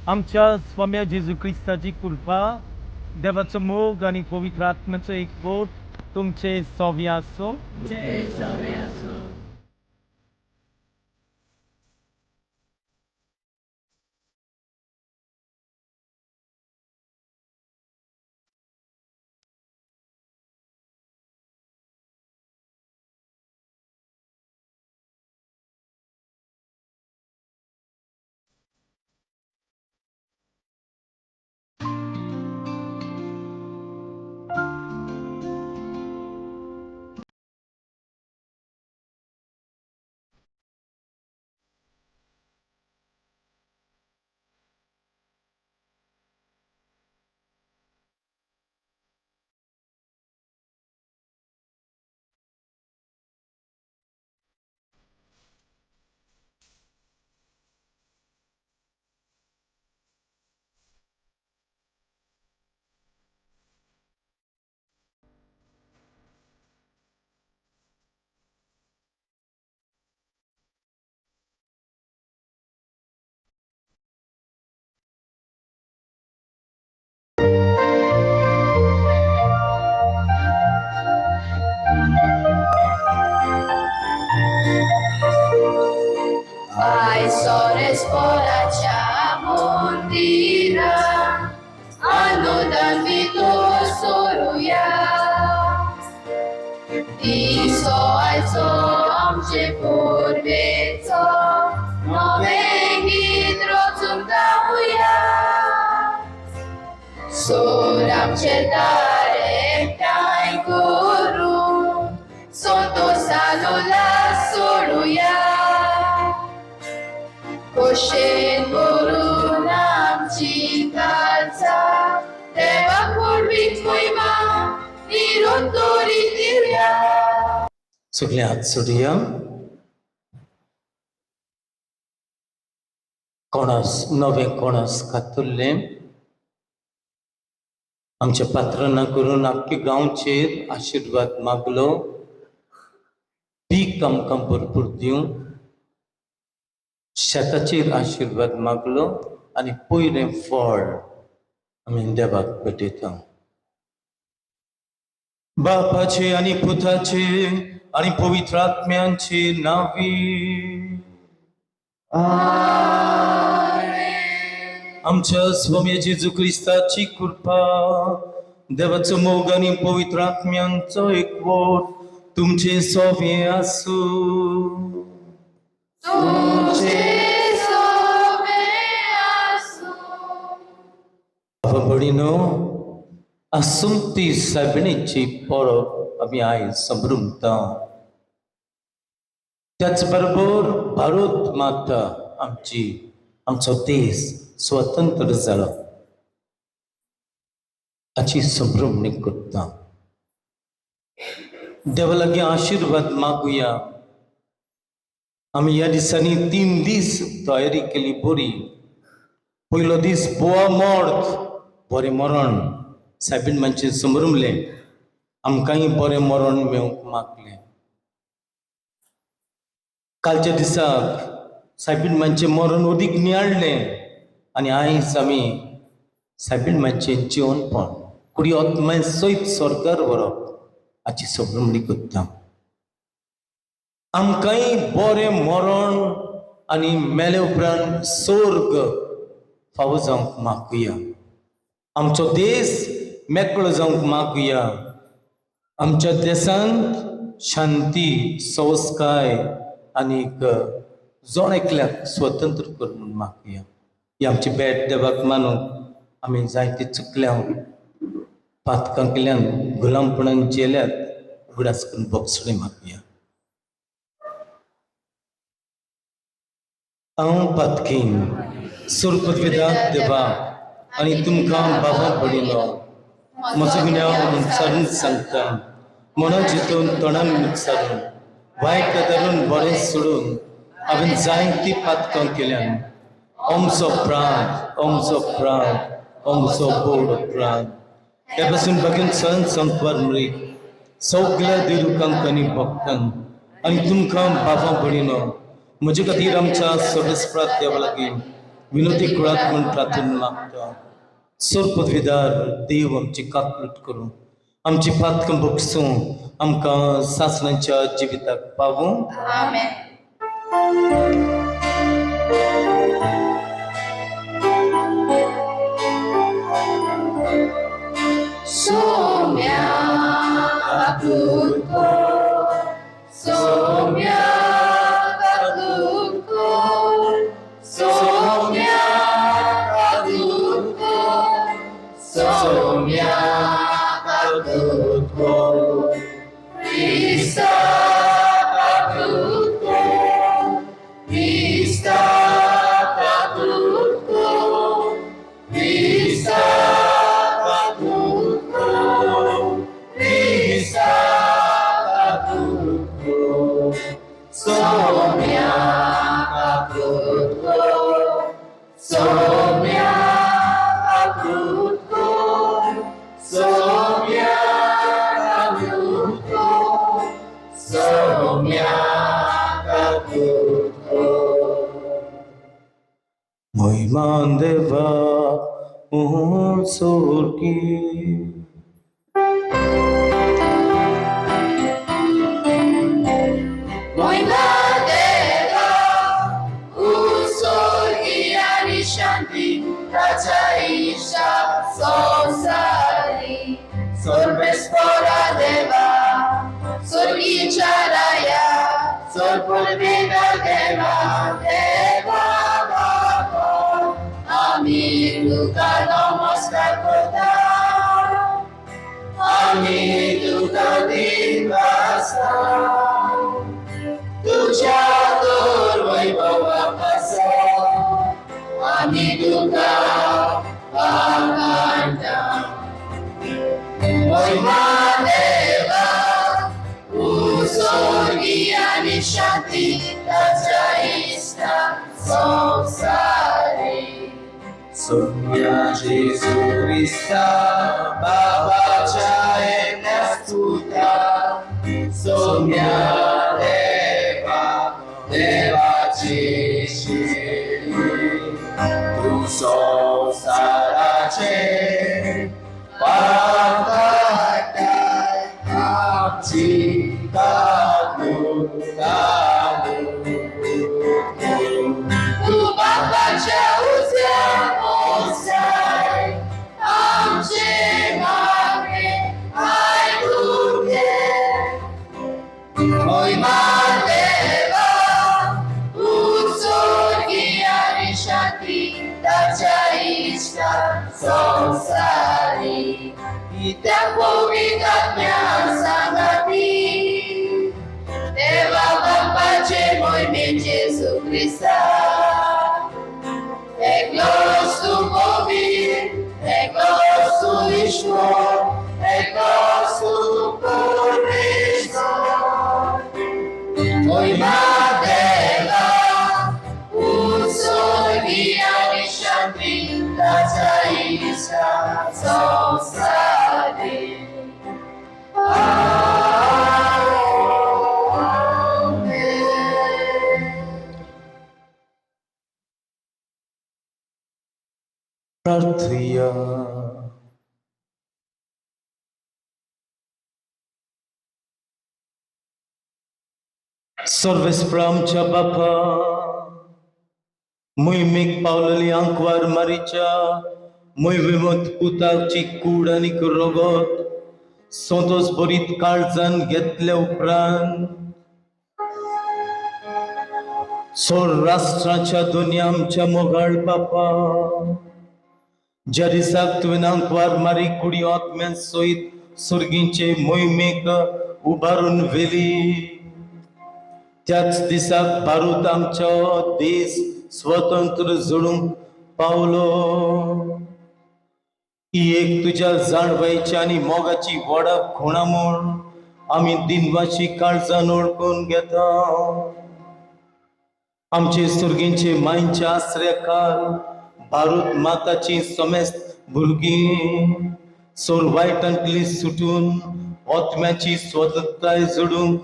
आमच्या स्वाम्या जेजू क्रिस्ताची कृपा, देवाचो मोग आनी पवित्र आत्म्याचो एकवट तुमचे सोव्या आसूं. सगळे हात सोडया. कोणास नवें कोणास कातुल्लें आमच्या पात्रांना करून आख्खे गांवचेर आशिर्वाद मागलो. पीक आमकां भरपूर दिवं, शेताचेर आशिर्वाद मागलो आनी पयलें फळ आमी देवाक भेटयता. बापाचे आनी पुताचे आनी पवित्र आत्म्यांचे नांवी. आमच्या स्वामी जेजू क्रिस्ताची कृपा, देवाचो मोग आनी पवित्र आत्म्यांचो एकवट तुमचे सोबे आसूं. बाबा भयणीनो, आसुंती सायबिणीची परब आमी आयज संभ्रमता. त्याच बरोबर भारत माता आमची, आमचो देश स्वतंत्र जालो हाची संभ्रमणी करता. देवा लागीं आशिर्वाद मागुया. आमी ह्या दिसांनी 3 दीस तयारी केली बरी. पयलो दीस बोवा मर्द, बरें मरण सायबीण मातशें संभ्रमलें, आमकांय बरें मरण मेळूंक मागलें. कालच्या दिसाक सायबीण मातशें मरण अदीक नियाळ्ळें आनी आयज आमी सायबीण मातशें जिवनपण कुडी आत्म्या सयत स्वर्गार व्हरप हाची संभ्रमणी करता. आमकांय बरें मरण आनी मेले उपरांत स्वर्ग फावो जावंक मागुया. आमचो देश मेकळो जावंक मागुया. आमच्या देशांत शांती, संस्काय आनीक जण एकल्याक स्वतंत्र कर म्हूण मागुया. ही आमची भेट देवाक मानूंक आमी जायते चुकल्या, पातकां केल्यान, गुलामपणान जेल्यात, उगडास करून बोगसणे मागुया. हांव पातकीन सुरपदविदाक देवा आनी तुमकां बाबा पडिल्लो म्हजो गुन्यांव उच्चारून सांगता. म्हणून जितून तोंडान उच्चारून वायट धरून बरें सोडून हांवें जायतीं पातकां केल्यान. आमचो प्रांत, आमचो प्रांत, आमचो बोड प्रांत. त्या पासून बागेन सण संकवार मृग सगल्या देरुकांक आनी भक्तांक आनी तुमकां बाबा भयणीनो म्हजे खातीर आमच्या सर्वस्प्रात देवा लागीं विनोदी कुळात म्हूण प्रार्थना मागता. सोरपदवीदार देव आमची काकळूट करूं, आमची पातकां बगसूं, आमकां सासणाच्या जिविताक पावूं. आमेन. Soumya Katlutko, Soumya Katlutko, Soumya Katlutko, Soumya Katlutko, Krista Katlutko, Krista Katlutko, Krista Katlutko, Krista Katlutko, Soumya Katlutko, Soumya Katlutko, Soumya Katlutko, Soumya Katlutko. महिमान देवा सोरकी. महिमा देवा उत्सर्गी आणि शांती ताच्या इच्छा संसारी. सर्वेस्परा देवा स्वर्गीच्या राया सर्वपूर्वीदार देवा देवा बापा आमी तुका नमस्कार करता, आमी तुका दिनवासा. तुझ्या तर वैभवा पासा आमी तुका वाखाणता. महिमा देवा उत्सर्गी आणि शांती ताच्या इश्टा संसारी. सोम्या जेजू क्रिस्ता बाबाच्या एकल्याच पुता, सोम्या देवा देवाची शिरी, तूं संवसाराचे पाप काडटाय, आमची काकूट काकूट करूं. तूं बापाच्या उजव्या बसाय आमचे मागणे आयकून घे. महिमा देवा उत्सर्गी आणि शांती ताच्या इश्टा संसारी. त्या पवित्र आत्म्या सांगाती देवा बापाचे मोहिमे जेजू क्रिस्ता. एकलोच तूं पवित्र, एकलोच तूं ईश्वर, एकलोच तूं परमेश्वर. महिमा देवा उत्सर्गी आणि शांती ताच्या इश्टा संसारी. आमेन. प्रार्थया. सर्वेस्पर आमच्या बापा, मोहिमेक पावलेली आंकवार मारीच्या मोहिमेमत पुताची कूड आनी रगत संतोष भरीत काळजान घेतल्या उपरांत सौराष्ट्राच्या दोन्ही आमच्या मोगाळ बापा, ज्या दिसाक तुवें आंकवार मारी कुडी आत्म्यान सयत सुर्गींचे मोहिमेक उबारून व्हेली, त्याच दिसाक भारत आमचो देश स्वतंत्र जोडूंक पावलो. ही एक तुज्या जाणवायची आनी मोगाची व्हडा खुणा म्हूण आमी दिनवाशी काळजान ओळखून घेता. आमचे सुर्गींचे मांयच्या आसऱ्याखाल भारत माताची समेस्त भुरगीं सोर वायटांतली सुटून आत्म्याची स्वतंत्रताय जोडूंक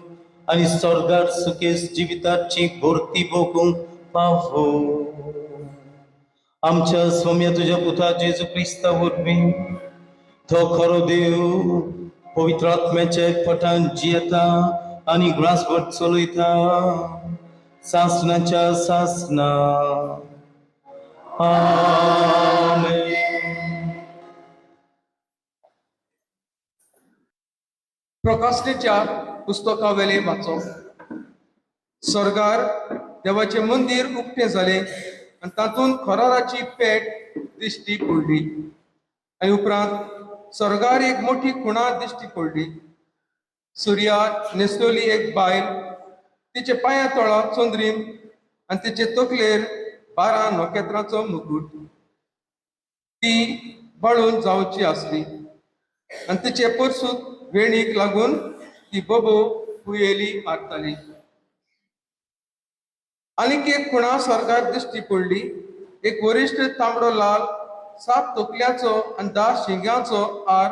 आनी स्वर्गार सुखेस जिविताची भरती भोगूंक पावो. आमच्या स्वाम्या तुज्या पुता जेजू क्रिस्ता वरवीं तो खरो देव पवित्र आत्म्याच्या एकपटान जियेता आनी ग्रासभर चलयता सासनाच्या सासना. आमेन. प्रकाशनेच्या पुस्तकावेले वाचप. स्वर्गार देवाचें मंदीर उक्तें जालें आनी तातूंत खराराची पेट दिश्टी पडली आनी उपरांत स्वर्गार एक मोठी खुणा दिश्टी पडली. सुर्या न्हेसलेली एक बायल, तिचे पांया तळा चंद्रीम आनी तिचे तकलेर 12 नखेत्रांचो मुकूट. ती बाळून जावची आसली आनी तिचे परसूत वेणीक लागून ती बोबो हुयेली मारताली. आनीक एक खुणा स्वर्गार दिश्टी पडली. एक वरिश्ठ तांबडो लाल 7 तकल्याचो आनी 10 शिंगांचो आर,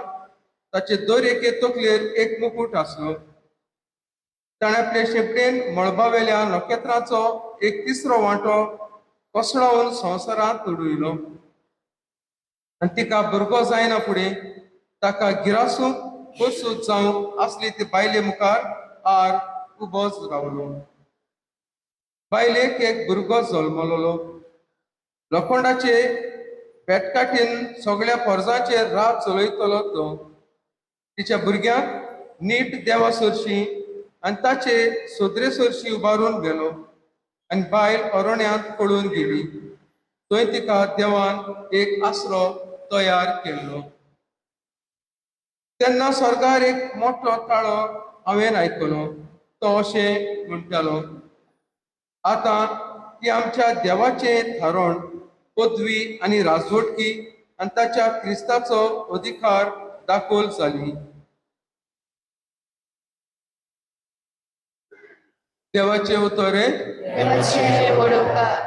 ताचे दर एके तकलेर एक मुकूट आसलो. ताणें आपले शेंपडेन मळबावेल्या नखेत्रांचो एक तिसरो वांटो कोसळावन संवसारांत उडयलो आनी तिका भुरगो जायना फुडें ताका गिरासूंक परसूत जावंक आसली ती बायले मुखार आर उबोच रावलो. बायलेक एक भुरगो जल्मलो. लोखंडाचे बेटकाटीन सगळ्या पोरजांचेर रात चलयतलो तो. तिच्या भुरग्यांक नीट देवा सरशी आनी ताचे सोदरे सरशी उबारून गेलो आनी बायल अरण्यांत पळून गेली. थंय तिका देवान एक आसरो तयार केल्लो. तेन्ना स्वर्गार एक मोठो ताळो हांवें आयकलो. तो अशें म्हणटालो, आतां ती आमच्या देवाचें थारण, पदवी आनी राजवटकी आनी ताच्या क्रिस्ताचो अधिकार दाखोल जाली. देवाचे उतरे. देवाचे बरोबर.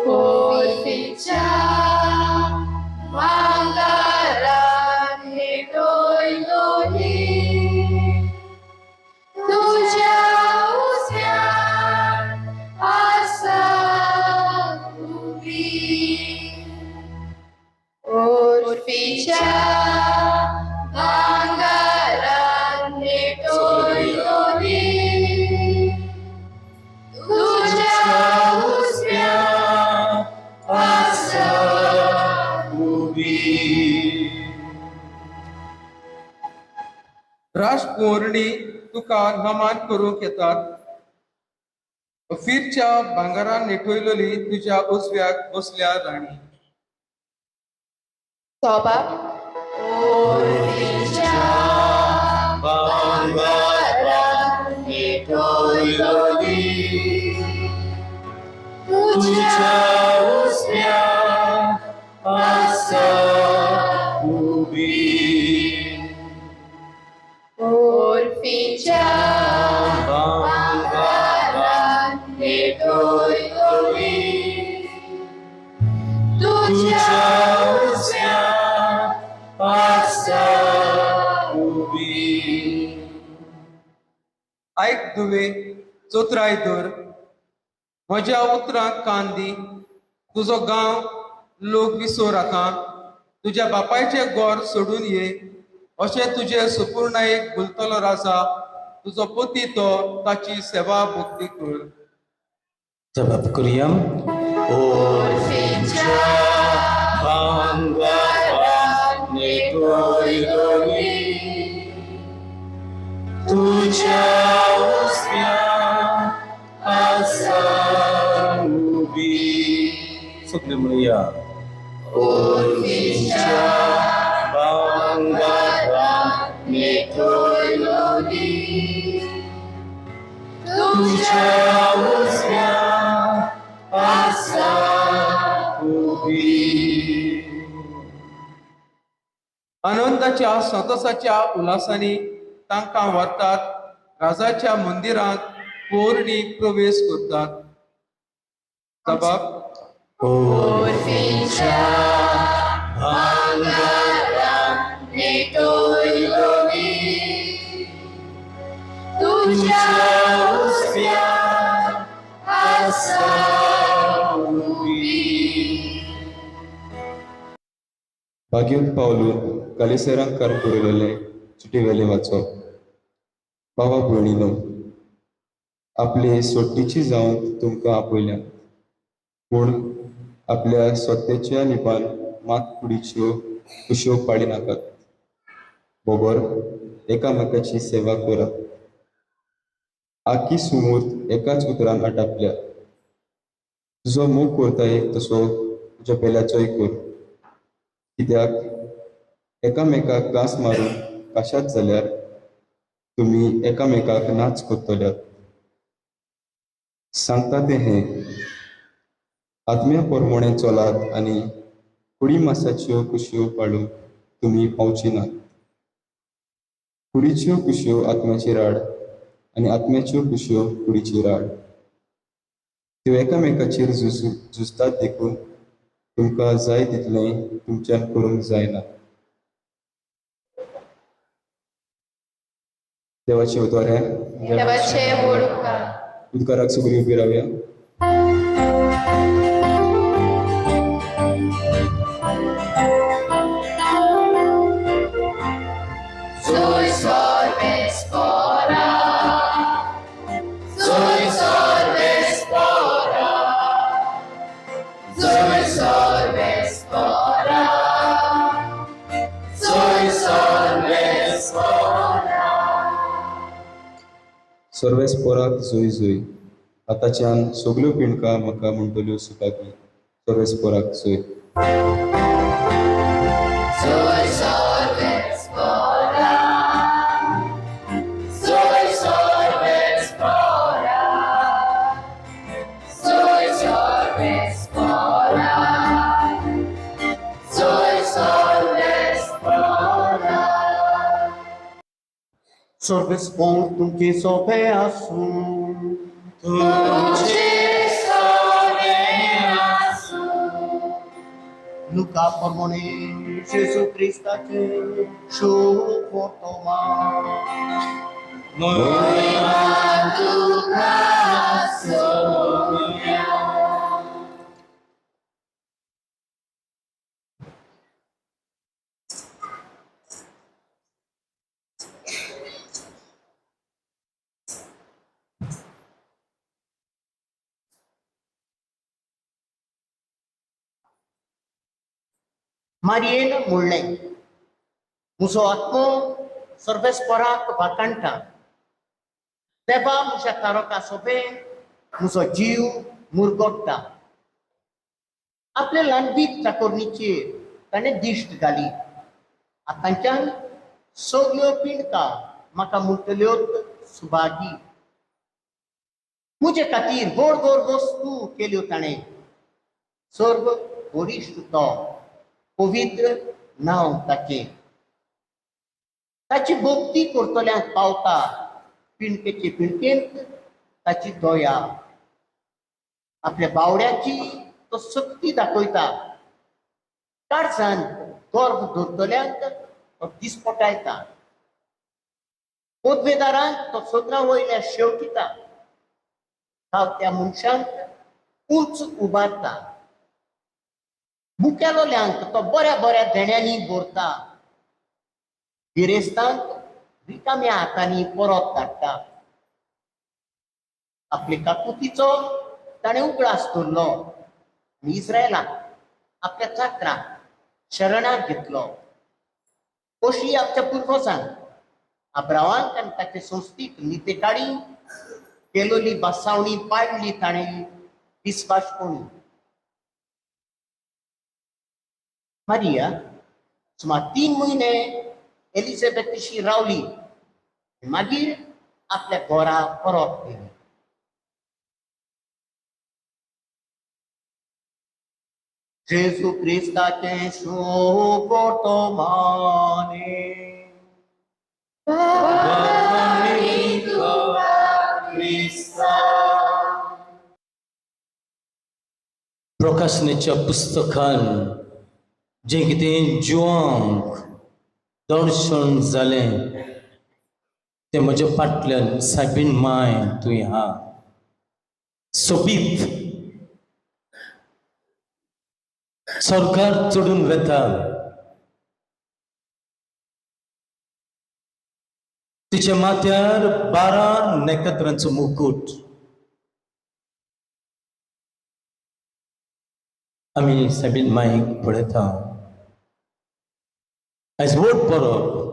Porficha mangaran nitoyloli तुझ्या उजव्यान आसा उबी. Porficha mangaran nitoyloli तुझ्या उजव्यान आसा उबी. राजकुंवरणी तुका नमान करूंक येतात. अफिरच्या भांगरान निठयलेली तुज्या उजव्याक बसल्या राणी. सोबा. Porficha भांगरान निठोयलोली तुझ्या तुझ्या उजव्यान आसा उबी. Porficha भांगरान निठोयलोली तुझ्या तुझ्या उजव्यान आसा उबी. आयक दुवे, चोत्राय धर, म्हज्या उतरांक कान दी. तुजो गांव लोक विसर आतां, तुज्या बापायचें गोर सोडून ये. अशें तुजे सुपूर्णायेक भुलतलो राजा, तुजो पती तो, ताची सेवा भक्ती कर. जबाब करुया. Porficha भांगरान निठोयलोली तुझ्या उजव्यान आसा उबी. सगळे म्हणूया. Porficha भांगरान निठोयलोली तुझ्या उजव्यान आसा उबी. आनंदाच्या संतोषाच्या उल्हासांनी तांकां व्हरतात, राजाच्या मंदिरांत पोरणी प्रवेश करतात. जबाब. Porficha भांगरान तुमच्या हुस्क्यान आसा उबी. भाग्योत पावलून कालेसरांकार बरयलेलें चिटी वेलें वाचप. भावा भयणीनो, आपले सोट्टीची जावन तुमकां आपयल्यात, पूण आपल्या स्वतेच्या लिपान मात कुडीच्यो कुश्यो पाडिनाकात, बगर एकामेकाची सेवा करात. आकी सुमूर्त एकाच उतरान आटापल्या. तुजो मोग करताय तसो तुज्या पेल्याचोय कर, कित्याक एकामेकाक घांस मारून काशात जाल्यार तुमी एकामेकाक नाच करतल्यात. सांगता तें हें, आत्म्या परमोणें चलात आनी कुडी मासाच्यो कुश्यो पाळूंक तुमी पावची नात. कुडीच्यो कुश्यो आत्म्याची राड आनी आत्म्याच्यो कुश्यो कुडीची राड. त्यो एकामेकाचेर झुजतात, देखून तुमकां जाय तितलें तुमच्यान करूंक जायना. देवाचें उतर हें. देवाचें व्हड उपकार. उदकाराक सगळीं उबी रावया. Soy sorbes pora, soy sorbes pora, soy sorbes pora, soy sorbes pora. Sarves पोराक जोय जोय. आतांच्यान सगल्यो पिंडका म्हाका म्हणटल्यो सुखाकी. सर्वेस पोराक जोय. Soy sorbes pora, soy sorbes pora, soy sorbes pora, soy sorbes pora. Sarves पोर तुमचे सोपे आसूं. तुमचे सोबे आसूं. लुका प्रमाणे जेजू क्रिस्ताचे शुभ वर्तमान. महिमा तुका सोम्या. मारयेन म्हणलें, म्हजो आत्मो सर्वेस्पराक वाकाणटा, देवा म्हज्या तारका सोबे म्हजो जीव मुरगोट्टा. आपले ल्हानबीक चाकोरणीचेर ताणें दिश्ट घाली. आतांच्यान सगल्यो पिंडका म्हाका म्हणटल्यो सुभागी. म्हजे खातीर गोड गोड वस्तू केल्यो ताणें. सर्व वरिश्ठ तो, पवित्र नांव ताचें. ताची भक्ती करतल्यांक पावता पिंडकेचे पिंडकेंत ताची दया. आपल्या बावड्याची तो सक्ती दाखयता. काळजान गर्व धरतल्यांक तो दिसपटायता. पदवेदारांक तो सदरा वयल्या शेवटिता. त्या मनशांक उंच उबारता. मुखेलोल्यांक तो बऱ्या बऱ्या देण्यांनी भरता. गिरेस्तांक रिकाम्या हातांनी परत धाडटा. आपले काकुतीचो ताणें उगडास दवरलो आनी इस्रायलाक आपल्या चाकराक शरणाक घेतलो. अशी आमच्या पुर्वजांक अब्रावांक आनी ताचे संस्थीक निते काडी केलोली बसावणी पाडली ताणें विस्वासपणी. मारिया सुमार 3 म्हयने एलिझाबेथीशी रावली, मागीर आपल्या घरा परत गेली. जेजू क्रिस्ताचें शुभ वर्तमाने. प्रकाशनेच्या पुस्तकान जें कितें जिवांक दर्शन जालें ते म्हज्या फाटल्यान सायबीण माय तूं हा सोबीत सरकार चडून वेता. तिच्या माथ्यार 12 नखेत्रांचो मुकूट. आमी सायबीण मायक पळयता. आयज व्हड परब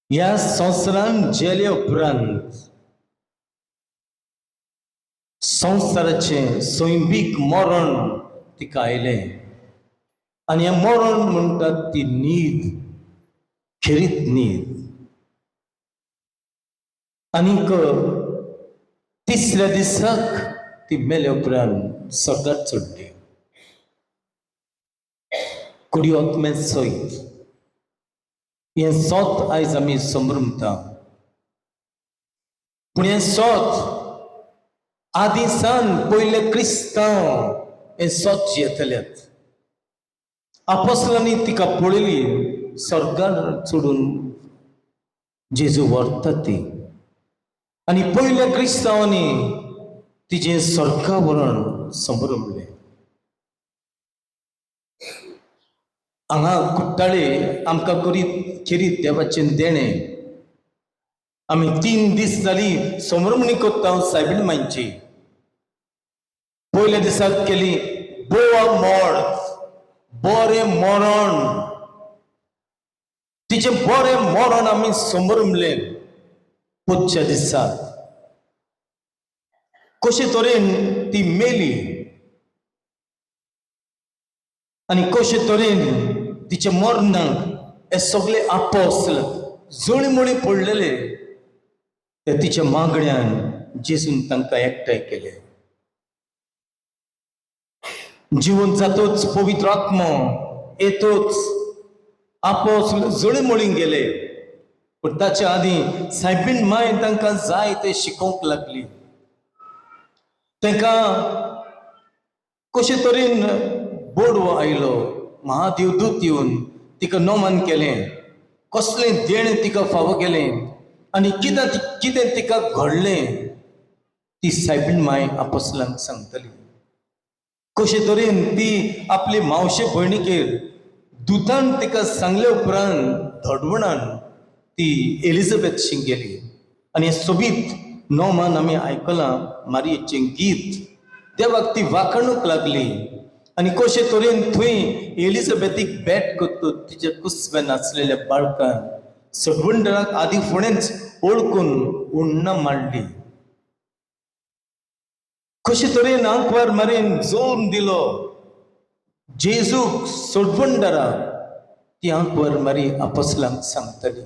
ह्या संवसारान जेले उपरांत संवसाराचें सैमीक मरण तिका आयलें आनी हें मरण म्हणटात ती न्हीद, खेरीत न्हीद. आनीक तिसऱ्या दिसाक ती मेले उपरांत सर्गात चडली कुडी आत्मे सयत. हें सोत आयज आमी समृमता, पूण हें सोत आदी सान पयले क्रिस्तांव हें सोत जियेतल्यात. आपोसलांनी तिका पळयली सर्गार चडून जेजू व्हरता ती, आनी पयल्या क्रिस्तांवांनी तिजें सर्गा वरण समरमलें. हांगा कुट्टाळे आमकां करीत खेरीत देवाचें देणें. आमी 3 दीस जाली समरमणी करता सायबीण मांयची. पयल्या दिसाक केली बोवा मोड, बरें मरण. तिचें बरें मरण आमी समरमलें पुदच्या दिसाक. कशे तरेन ती मेली आनी कशे तरेन तिच्या मरणाक हे सगळे आपोसल जळीमळी पडलेले ते तिच्या मागण्यान जेजून तांकां एकठांय केले. जिवन जातोच पवित्र आत्मो येतोच आपोसल जळीमळी गेले. पूण ताच्या आदीं सायबीण माय तांकां जाय ते शिकोवंक लागली. तांकां कशे तरेन बोडवो आयलो, महादेव दूत येवन तिका नमन केलें, कसलें देणें तिका फावो केलें आनी कितें कितें तिका घडलें ती सायबीण माय आपोसलांक सांगतली. कशे तरेन ती आपली मावशे भयणीकेर दुतान तिका सांगले उपरांत धडवणान ती एलिझाबेथ शी गेली. आनी सोबीत नोमान आमी आयकलां मारयेचें गीत, देवाक ती वाखणूक लागली. आनी कशे तरेन थंय एलिझाबेथीक भेट करतो तिच्या कुसव्यान आसलेल्या बाळकान सडवंडराक आदी फुडेंच ओळखून उण्णां मांडली. कशे तरेन आंकवार मारयेन जोर दिलो जेजूक सोडवंडराक ती आंकवार मारी आपोसलांक सांगतली.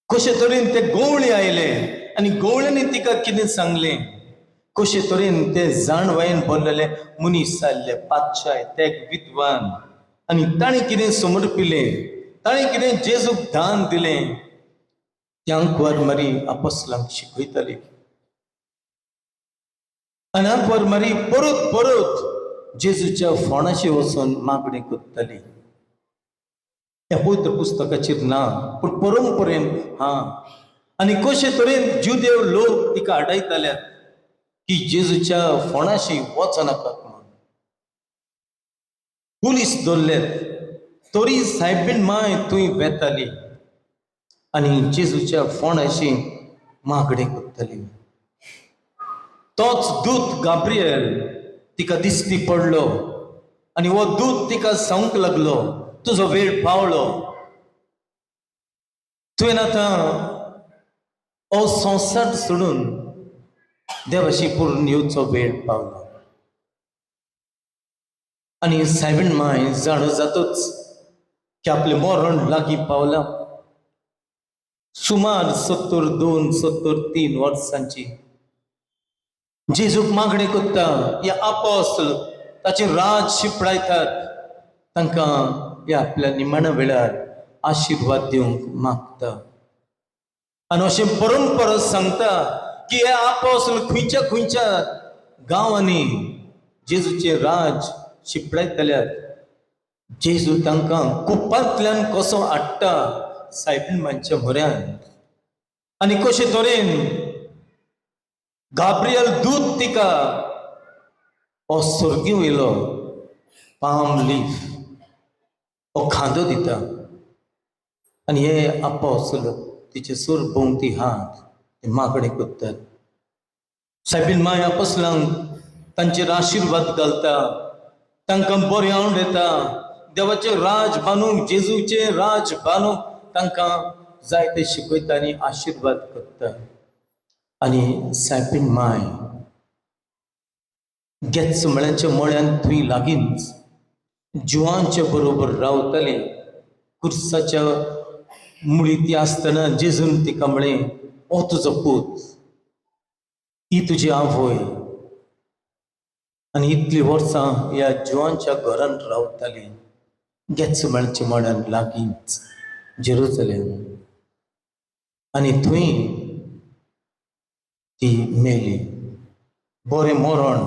कशे तरेन ते गवळी आयले आनी गवळ्यांनी तिका कितें सांगलें, कशे तरेन ते जाणवायेन भरलेले मनीस आयले पातशाय ते विद्वान आनी ताणें कितें समर्पिलें, ताणें कितें जेजूक दान दिलें ती आंकवार मारी आपोसलांक शिकयताली. आनी आंकवार मारी परत परत जेजूच्या फोंडाशी वचून मागणी करताली. ह्या पवित्र पुस्तकाचेर ना पूण परंपरेन हा. आनी कशे तरेन जुदेव लोक तिका आडायताल्यात की जेजूच्या फोंडाशी वचनाकात म्हणून. पुलीस धरल्यात तरी सायबीण माय थंय वेताली आनी जेजूच्या फोंडाशी मागणी करताली. तोच दूत गाब्रियल तिका दिश्टी पडलो आनी हो दूत तिका सांगूंक लागलो, तुजो वेळ पावलो, तुवें आतां हो संवसार सोडून देवाशी पूर्ण येवचो वेळ पावलो. आनी सायबीण माय जाणो जातूच की आपलें मरण लागीं पावलां. सुमार 72 73 वर्सांची जेजूक मागणी करता ह्या आपोसल ताचे राज शिपडायतात, तांकां ह्या आपल्या निमाण्या वेळार आशिर्वाद दिवंक मागता. आनी अशें परंपरा सांगता की हे आपोसल खंयच्या खंयच्या गांवांनी जेजूचें राज शिपडायतल्यात, जेजू तांकां कुपांतल्यान कसो हाडटा सायबीण मांयच्या म्हऱ्यान आनी कशे तरेन गाब्रियल दूत तिका हो स्वर्गी वयलो पाम लीफ हो खांदो दिता आनी हे आपोसल तिचे सूर भोंवती हात ते मागणें करतात. सायबीण माय आपोसलांक तांचेर आशिर्वाद घालता, तांकां बरें हाडून येता, देवाचें राज बांदूंक, जेजूचें राज बांदूंक तांकां जाय तें शिकयता आनी आशिर्वाद करता. आनी सायबीण माय गेत्समळ्याच्या मळ्यान थंय लागींच जुवांच्या बरोबर रावताली. कुर्साच्या मुळी ती आसतना जेजून तिका म्हळें, हो तुजो पूत, ही तुजी आवय. आनी इतलीं वर्सां ह्या जुवांच्या घरांत रावताली गेत्समळ्याच्या मळ्यान लागींच जेरुजलेम. आनी थंय ती मेली. बरें मरण,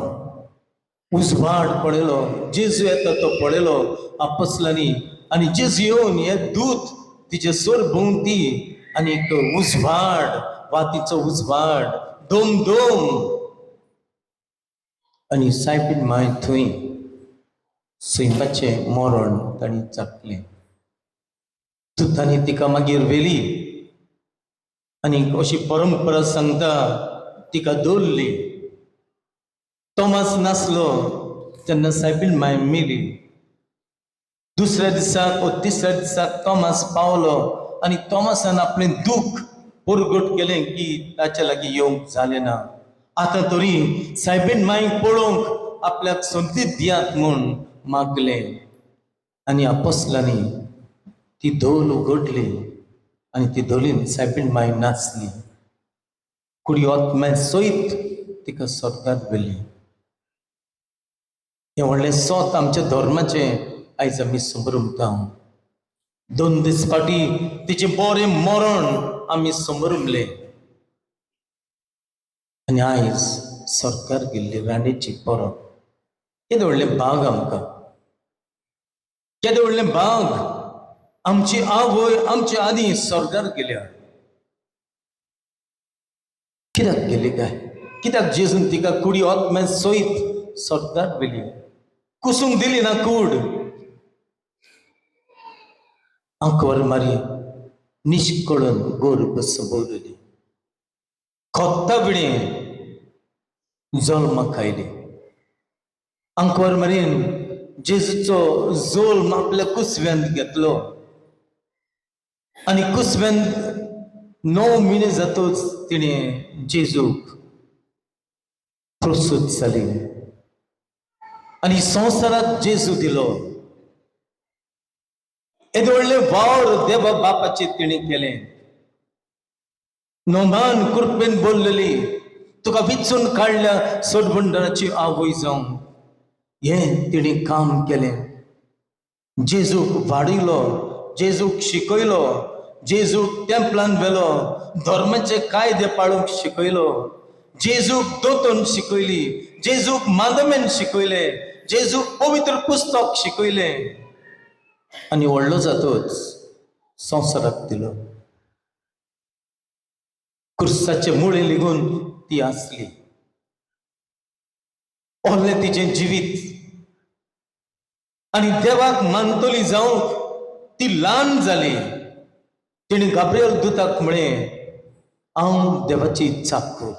उजवाड पळयलो, जेजू येता तो पळयलो आपसलांनी आनी जेजू येवन हे दूत तिचे सोर भोंवती आनी एक उजवाड, वातीचो उजवाड, दोम दोम. आनी सायबीण माय थंय सैमाचें मरण तांणी चाखलें. दुतांनी तिका मागीर व्हेली आनी अशी परंपरा सांगता तिका दवरली. तोमास नासलो तेन्ना सायबीण माय मेली. दुसऱ्या दिसाक ओ तिसऱ्या दिसाक तोमास पावलो आनी तोमासान आपलें दूख परगट केलें की ताच्या लागीं येवंक जालें ना, आतां तरी सायबीण मायक पळोवंक आपल्याक संदी दियात म्हूण मागलें. आनी आपोसलांनी ती धोल उगडली आनी ती धोलीन सायबीण माय नाचली. कुडी आत्म्या सयत तिका स्वर्गात व्हेली. हें व्हडलें सोत आमच्या धर्माचें आयज आमी समरुमता. 2 दीस फाटीं तिचें बरें मरण आमी समरुमलें आनी आयज सरकार गेल्ली राणीची परब. केदें व्हडलें भाग आमकां, केदें व्हडलें भाग. आमची आवय आमचे आदीं स्वर्गार गेल्या. कित्याक गेली काय? कित्याक जेजून तिका कुडी आत्म्या सयत स्वर्गार व्हेली? कुसूंक दिली ना कूड. आंकवार मारी निश्कळन गोरब सबवली, खोत्ता विणें जल्माक आयली. आंकवार मारीन जेजूचो जोल्म आपल्या कुसव्यांत घेतलो आनी कुसव्यांत 9 म्हयने जातच तिणें जेजूक प्रस्तूत जाली आनी संवसाराक जेजू दिलो. येदें व्हडलें वावर देवा बापाचें तिणें केलें. नोमान कृपेन बोल्लेली, तुका विचून काडल्या सोडबंडराची आवय जावन हें तिणें काम केलें. जेजूक वाडयलो, जेजूक शिकयलो, जेजूक टेम्पलान व्हेलो, धर्माचे कायदे पाळूंक शिकयलो, जेजूक दोतोन शिकयली, जेजूक मांदमेन शिकयलें, जेजूक पवित्र पुस्तक शिकयलें आनी व्हडलो जातोच संवसाराक दिलो. कुर्साचे मुळे लिगून ती आसली. ओहलें तिचें जिवीत आनी देवाक मानतली जावंक ती ल्हान जाली. तिणें गाब्रियल दुताक म्हळें, हांव देवाची इत्सा कर,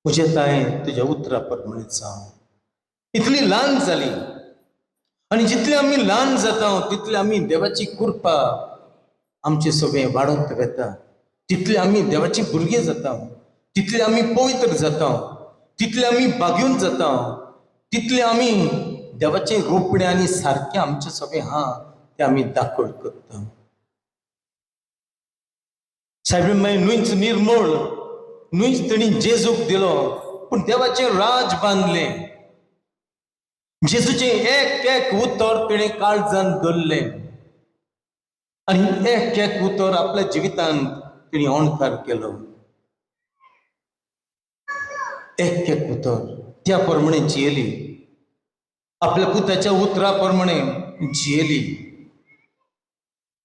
म्हजें तांय तुज्या उतरा प्रमाणें जावं. इतली ल्हान जाली. आनी जितले आमी ल्हान जाता तितले आमी देवाची कृपा आमचे सगळें वाडत वता, तितले आमी देवाची भुरगीं जाता, तितले आमी पवित्र जाता, तितले आमी भाग्यून जाता, तितले आमी देवाचे रोपणे आनी सारकें आमचें सगळें आहा तें आमी दाखोड करता. सायबीण मागीर न्हूच निर्मूळ, न्हूच तेणी जेजूक दिलो, पूण देवाचें राज बांदलें. जेजूचें एक एक उतर तेणें काळजान धरलें आनी एक एक उतर आपल्या जिवितांत तेणी अणकार केलो. एक एक उतर त्या प्रमाणे जियेली, आपल्या पुताच्या उतरा प्रमाणे जियेली.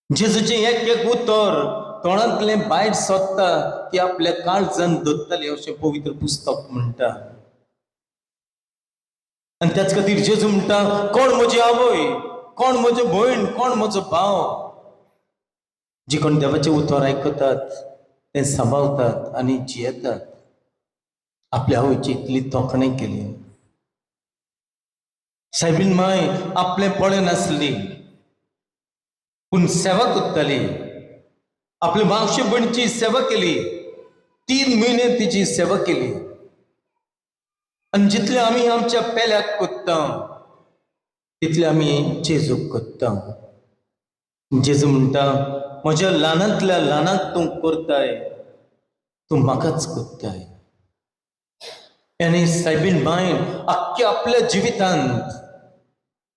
जेजूचें एक एक उतर तोंडांतलें भायर सोदता ती आपल्या काळजान दवरताली अशें पवित्र पुस्तक म्हणटा. आनी त्याच खातीर जेजू म्हणटा, कोण म्हजी आवय, कोण म्हजी भयण, कोण म्हजो भाव? जी कोण देवाचें उतर आयकतात तें सांबाळतात आनी जियेतात. आपल्या आवयची इतली तोखणाय केली. सायबीन माय आपलें पळयनासली पूण सेवा करताली. आपले मावशे भयणीची सेवा केली, 3 म्हयने तिची सेवा केली. आनी जितले आमी आमच्या पेल्याक करता तितले आमी जेजूक करता. जेजू म्हणटा, म्हज्या ल्हानांतल्या ल्हानाक तूं करताय, तूं म्हाकाच करताय. आनी सायबीन बायन आख्ख्या आपल्या जिवितांत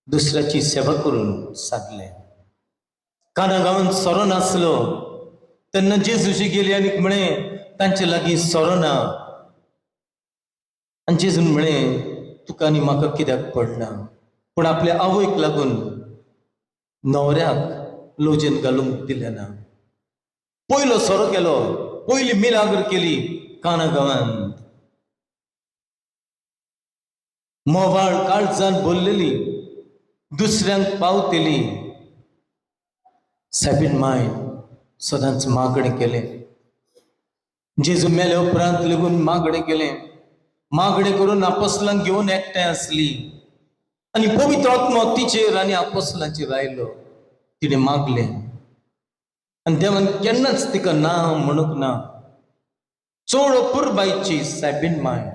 दुसऱ्याची सेवा करून सादलें. काना गांवांत सोरो नासलो तेन्ना जेजूशी गेली आनी म्हळें, तांचे लागीं सोरो ना. आनी जेजून म्हळें, तुका आनी म्हाका कित्याक पडना? पूण आपल्या आवयक लागून न्हवऱ्याक लोजन घालूंक दिलें ना. पयलो सोरो केलो, पयली मिलाग्र केली काना गांवांत. मोवाळ काळजान भरलेली, दुसऱ्यांक पावतली. सायबीन माय सदांच मागणें केलें. जेजू मेले उपरांत लेगून मागणें केलें. मागणें करून आपोसलांक घेवन एकठांय आसली आनी पवित्र आत्मो तिचेर आनी आपोसलांचेर आयलो. तिणें मागलें आनी देवान केन्नाच तिका ना म्हणूंक ना. चड अपुरबायची सायबीन माय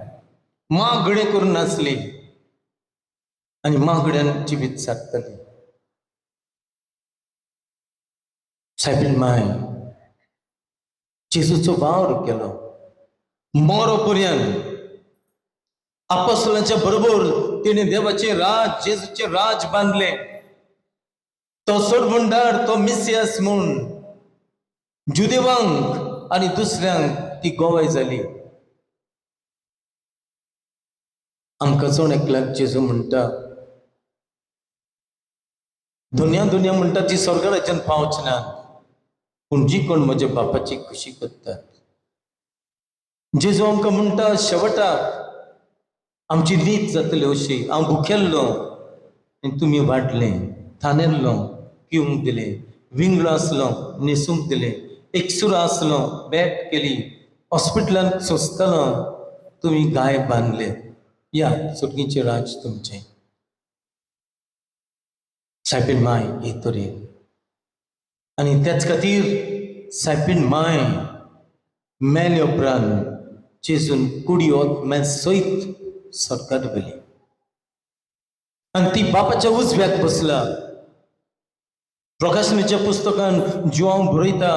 मागणें करून आसली आनी मागण्यान जिवीत सारतली. सायबीन माय जेजूचो वावर केलो मरो पर्यंत. आपोसलांच्या बरोबर तिणें देवाचें राज, जेजूचें राज बांदलें. तो सोडवणदार, तो मिसियास म्हूण जुदेवांक आनी दुसऱ्यांक ती गोवाय जाली. आमकां जण एकल्याक जेजू म्हणटा, दुनिया दुनिया म्हणटा ती स्वर्गाराज्यान पावच ना, पूण जी कोण म्हज्या बापाची खुशी करतात. जेजू आमकां म्हणटा, शेवटाक आमची नीत जातली अशी, हांव भुकेल्लो आनी तुमी वाडलें, थानेल्लो पिवंक दिलें, विंगळो आसलो न्हेसूंक दिलें, एकसुरो आसलो बेट केली, हॉस्पिटलांत सोंसतलो तुमी गाय बांदले. या सुटकीचें राज तुमचें. सायबीन माय हे तरेन. आनी त्याच खातीर सायबीन माय मेले उपरांत जेजून कुडी आत्म्या सयत सरकार व्हेली आनी ती बापाच्या उजव्याक बसला. प्रकाशनाच्या पुस्तकान जुआंव बरयता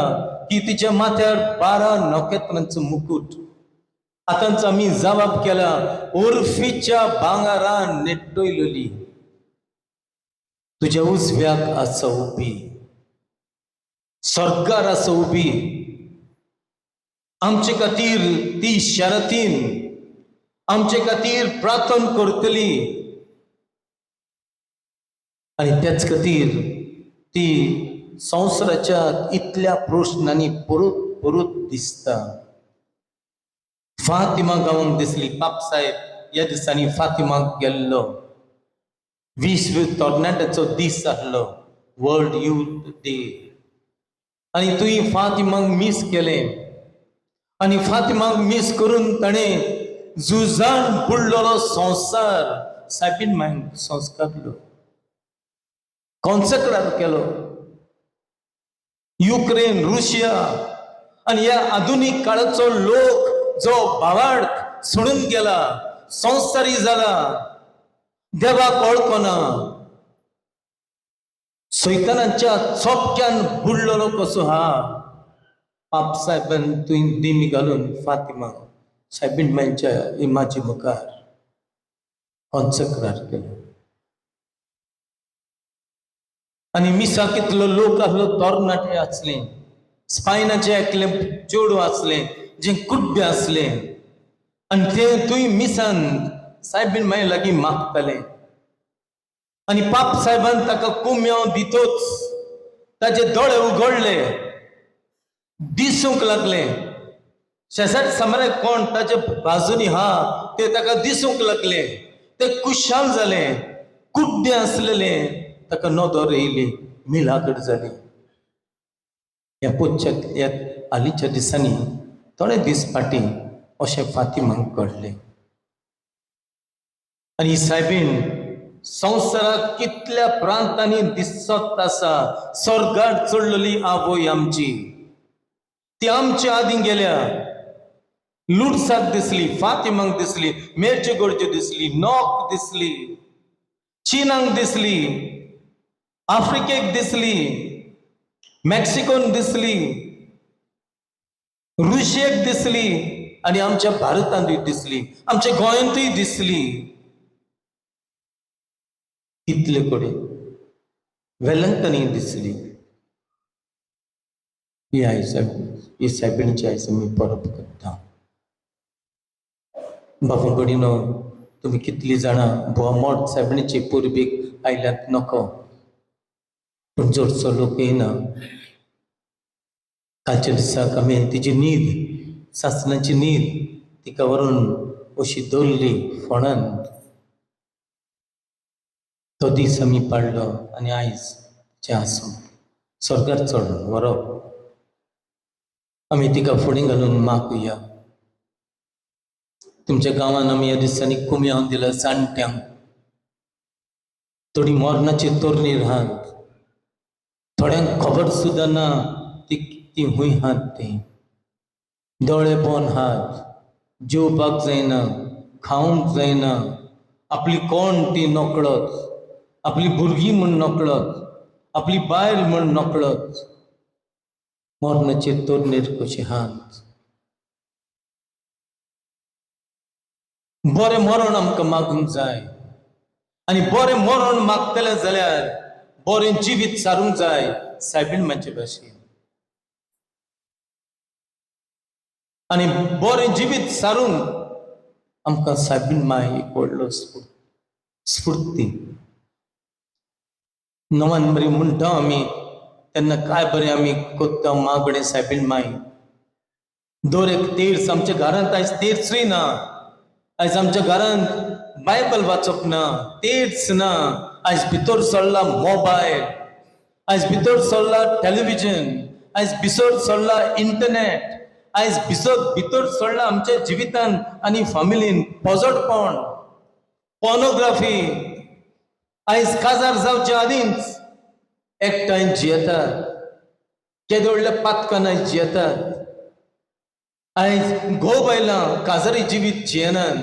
की तिच्या माथ्यार 12 नखेत्रांचो मुकूट. आतांच आमी जबाब केला, उर्फीच्या भांगरान नेटयलेली तुज्या उजव्याक आसा उबी, सरकार आसा उबी. आमचे खातीर ती शरतीन आमचे खातीर प्रार्थना करतली आनी त्याच खातीर ती संवसाराच्या इतल्या प्रश्नांनी परत परत दिसता. फातिमा गांवांक दिसली. पापसाहेब ह्या दिसांनी फातिमाक गेल्लो. विश्व तरणाट्याचो दीस आसलो, वर्ल्ड युथ डे. आनी तुवें फातिमाक मीस केलें आनी फातिमाक मीस करून ताणें झुजान बुडलेलो संवसार सायबीन मायन संस्कारलो, कॉन्सेक्रार केलो. युक्रेन, रुशिया आनी ह्या आधुनीक काळाचो लोक जो भावार्थ सोडून गेला, संवसारी जाला, देवाक वळखना, सैतानाच्या चोपक्यान बुडलेलो कसो हा. पाप साहेबान तुवें दिमी घालून फातिमा सायबीन मांयच्या इमाजी मुखार कॉन्सेक्रार केलो. आनी मिसाक कितलो लोक आसलो, तरणाटे आसले, स्पायनाचे एकले चेडूं आसलें जें कुड्डें आसलें आनी तें तुवें मिसान सायबीन मांय लागीं मागतालें आनी पाप साहेबान ताका कोम्यांव दितोच ताजे दोळे उगडले, दिसूंक लागले. शेजार सामने कोण ताजे बाजूनी हा ते ताका दिसूंक लागले. ते खुशाल जाले. कुड्डे आसलेले ताका नदर येयली, मिलागड जाली. ह्या पोटच्या ह्या हालींच्या दिसांनी थोडे दीस फाटीं अशें फातिमाक घडलें. आनी सायबीण संवसाराक कितल्या प्रांतांनी दिसत आसा. स्वर्गार चडलेली आवय आमची, ती आमच्या आदीं गेल्या. लुडसाक दिसली, फातिमाक दिसली, मेरचे गोडचे दिसली, नॉक दिसली, चीनाक दिसली, आफ्रिकेक दिसली, मेक्सिकोन दिसली, रुशियेक दिसली आनी आमच्या भारतांतूय दिसली, आमच्या गोंयांतूय दिसली. कितले कडेन वेलंगटनूय दिसली. ही आयज ही सायबिणीची आयज आमी परब करता. बाबा भयणीनो, तुमी कितली जाणां बुवा मोट सायबिणीचे परबेक आयल्यात नको, पूण चडसो लोक येना. कालच्या दिसाक आमी तिची न्हीद, सासणाची न्हीद तिका व्हरून अशी दवरली फोंडान. तो दीस आमी पाडलो आनी आयज जें आसूं स्वर्गार चडून व्हरप. आमी तिका फुडें घालून मागुया. तुमच्या गांवान आमी ह्या दिसांनी कुमयांव दिला जाणट्यांक. थोडीं मरणाची तोरणीर आहात, थोड्यांक खबर सुद्दां ना ती ती खूंय आहात. तीं दोळे बंद आहात, जेवपाक जायना, खावंक जायना, आपली कोण ती नकळत, आपली भुरगीं म्हूण नकळत, आपली बायल म्हूण नकळत, मरणाचे तोरणीर कशी आहात. बरें मरण आमकां मागूंक जाय आनी बरें मरण मागतलें जाल्यार बरें जिवीत सारूंक जाय सायबीण मांचे भाशेन. आनी बरें जिवीत सारूंक आमकां सायबीण माय एक व्हडलो स्फूर्ती. नवान बरी म्हणटा आमी तेन्ना काय बरें आमी कोत्ता मागणें सायबीण माय. दर एक तीर्थ आमच्या घरांत आयज तीर्थूय ना. आयज आमच्या घरांत बायबल वाचप ना, तीर्थ ना. आयज भितर सरला मोबायल, आयज भितर सरला टेलिविजन, आयज भितर सरला इंटरनेट, आयज भितर सरला आमच्या जिवितान आनी फामिलीन पोजडपण, पॉर्नोग्राफी. आयज काजार जावच्या आदींच एकठांय जियेतात, केदे व्हडल्या पातकान आयज जियेतात. आयज घोव बायलां काजारी जिवीत जियेनात.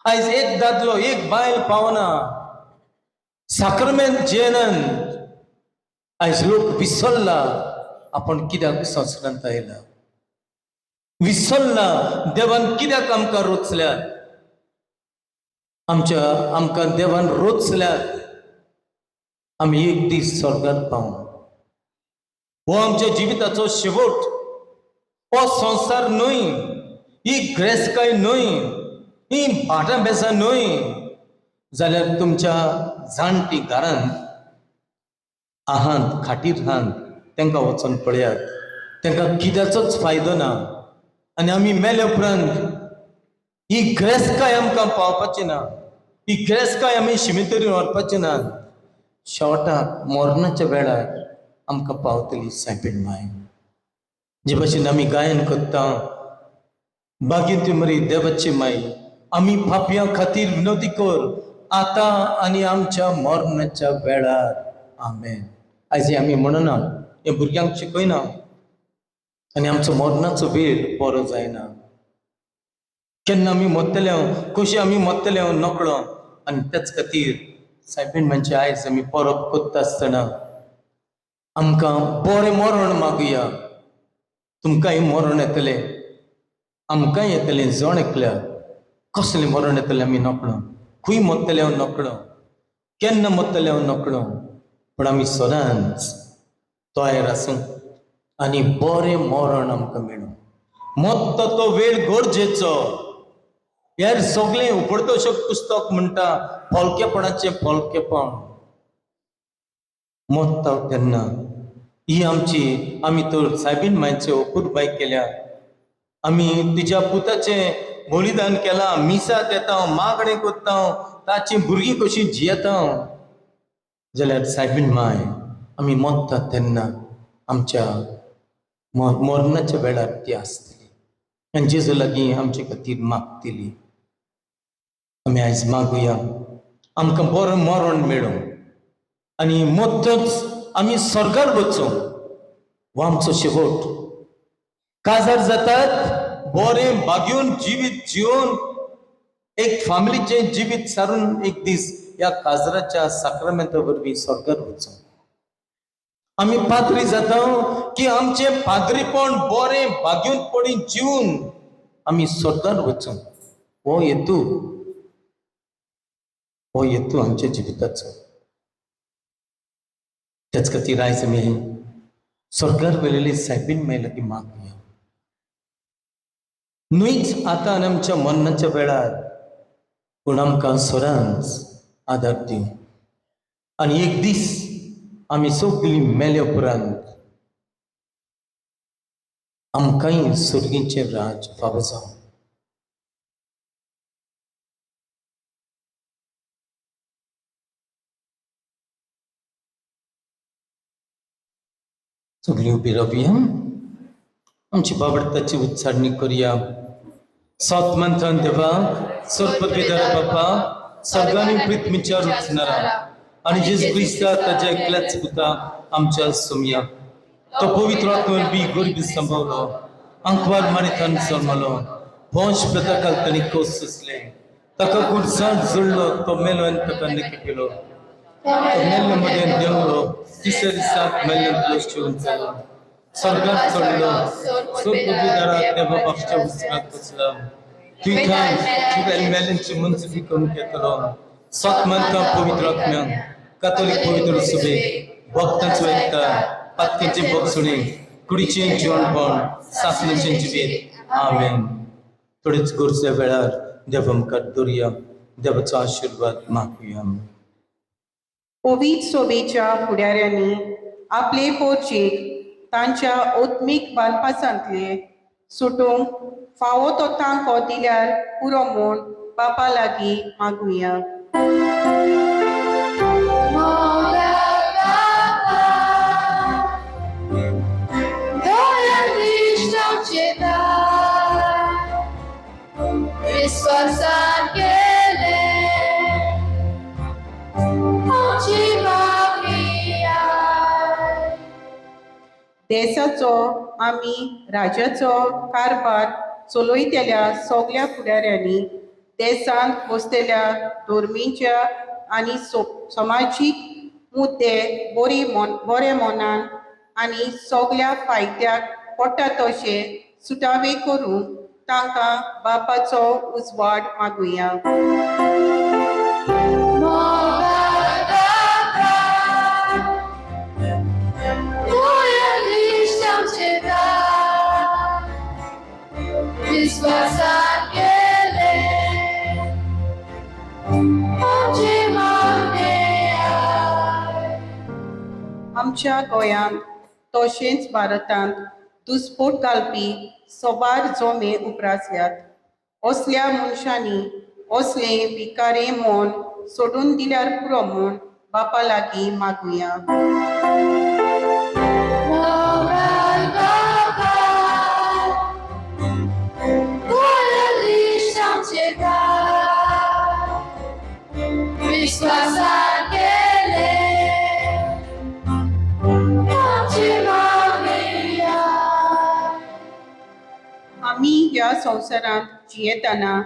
आयज एक दादलो एक बायल पावना, साक्रमेंत जियेनात. आयज लोक विसरला आपण कित्याक संवसारांत आयला, विसरला देवान कित्याक आमकां रोचल्यात, आमच्या आमकां देवान रोचल्यात आमी एक दीस स्वर्गार पावूं. हो आमच्या जिविताचो शेवट. हो संवसार न्हय, ही ग्रेसकाय न्हय, ही भाटां बेसां न्हय, जाल्यार तुमच्या जाणटी घरांत आहात, खाटीर आहात, तांकां वचोन पळयात. तांकां कित्याचोच फायदो ना. आनी आमी मेले उपरांत ही ग्रेसकाय आमकां पावपाची ना, ही ग्रेसकाय आमी शिमितरी व्हरपाची ना. शेवटाक मरणाच्या वेळार आमकां पावतली सायबीण माय. जे भशेन आमी गायन करता, बागीन मरी देवाची माई, आमी पापयां खातीर विनवती कर आतां आनी आमच्या मरणाच्या वेळार. आमेन. आयज आमी म्हणना, हे भुरग्यांक शिकयना आनी आमचो मरणाचो वेळ बरो जायना. केन्ना आमी मरतले, कशी आमी मरतले नकळो. आनी त्याच खातीर सायबीण म्हणजे आयज आमी परब करता आसतना आमकां बरें मरण मागुया. तुमकांय मरण येतलें, आमकांय येतलें, जण एकल्या कसलें मरण येतलें आमी नकळो, खंय मरतले हांव नकळो, केन्ना मरतले हांव नकळो, पूण आमी सदांच तयार आसूं आनी बरें मरण आमकां मेळूं. मरता तो वेळ गरजेचो. हेर सगळें उपडतोशक पुस्तक म्हणटा फोलकेपणाचें फोलकेपण. मोत्ता तेन्ना ही आमची आमी तर सायबीन मांयचे अपुरबाय केल्या, आमी तिच्या पुताचें बलिदान केलां, मिसाक येता, मागणें करता, ताची भुरगीं कशीं जियेता. जाल्यार सायबीन माय आमी मोत्ता तेन्ना आमच्या मरणाच्या वेळार ती आसतली आनी जेजू लागीं आमचे खातीर मागतली. आमी आयज मागुया आमकां बरो मरण मेळूं आनी मोत्तच आमी स्वर्गार वचूं. हो आमचो शेवट. काजार जातात बरें बागेवन जिवीत जिवन एक फामिलीचें जिवीत सारून एक दीस ह्या काजराच्या साक्रामेंता वरवीं स्वर्गार वचूं. आमी पाद्री जाता की आमचें पाद्रीपण बरें बागेवन पडी जिवन आमी स्वर्गार वचूं. हो हेतू, हो हेतू आमच्या जिविताचो. त्याच खातीर आयज आमी स्वर्गार वेलेली सायबीन माय लागीं मागुया. न्हूच आतां आनी आमच्या मरणाच्या वेळार, पूण आमकां सदांच आदार दिवं आनी एक दीस आमी सगळीं मेले उपरांत आमकांय सर्गीचें राज फावो जावं. सगळीं उबी रावया, आमची बाबडताची उच्चारणी करुया. सात मंत्रान देवा सर्वपदवीधर बापा, सर्गानी पृथ्वीच्या रुचणारा आनी जेजू क्रिस्ता ताच्या एकल्याच पुता आमच्या सोमया, तो पवित्र आत्म्यान गरिबी सांबावलो, आंकवार मारितान जल्मलो, वंश प्रताकाल ताणी कोस सोंसले, ताका गुडसाण जोडलो, तो मेलो आनी ताका नक्की केलो, तो मेल्ले मदें देंवलो, तिसऱ्या दिसाक मेल्ले जेवन जालो, स्वर्गात चडलो, सर्वपदवीधरा देवा बापच्या उजव्याक बसला, थंय तुवें मेल्यांची मनसुबी करून घेतलो. सत मंत्रां पवित्र आत्म्यान कातोलीक पवित्र सभेक भक्तांचो एकता, पातकेंचे भोगसुणे, कुडीचें जिवणपण, सासणेचें जिवीत. आमेन. थोडेच गरजे वेळार देवा मुखार दवरुया, देवाचो आशिर्वाद मागुया. पवित्र सोबेच्या फुडाऱ्यांनी आपले पोर्चेक तांच्या आत्मीक बांदपासांतले सुटूंक फावो तो तांको दिल्यार पुरो म्हूण बापा लागीं मागुया. विश्वासान केले आमची मागणी आयक. देशाचो आमी राज्याचो कारभार चलयतल्या सगल्या फुडाऱ्यांनी देशांत बसतल्या धर्मीच्या आनी समाजीक मुद्दे बरे मनान आनी सगल्या फायद्याक पडटा तशें सुटावे करूंक तांकां बापाचो उजवाड मागुया. विश्वासान केले आमची मागणी आयक. आमच्या गोंयांत तशेंच भारतांत दुस्पोट घालपी सोबार जोमे उप्रासल्यात. असल्या मनशांनी असलें भिकारें मन सोडून दिल्यार पुरो म्हूण बापा लागीं मागुया. विश्वासान केले आमची मागणी आयक. आमी ह्या संवसारांत जियेतना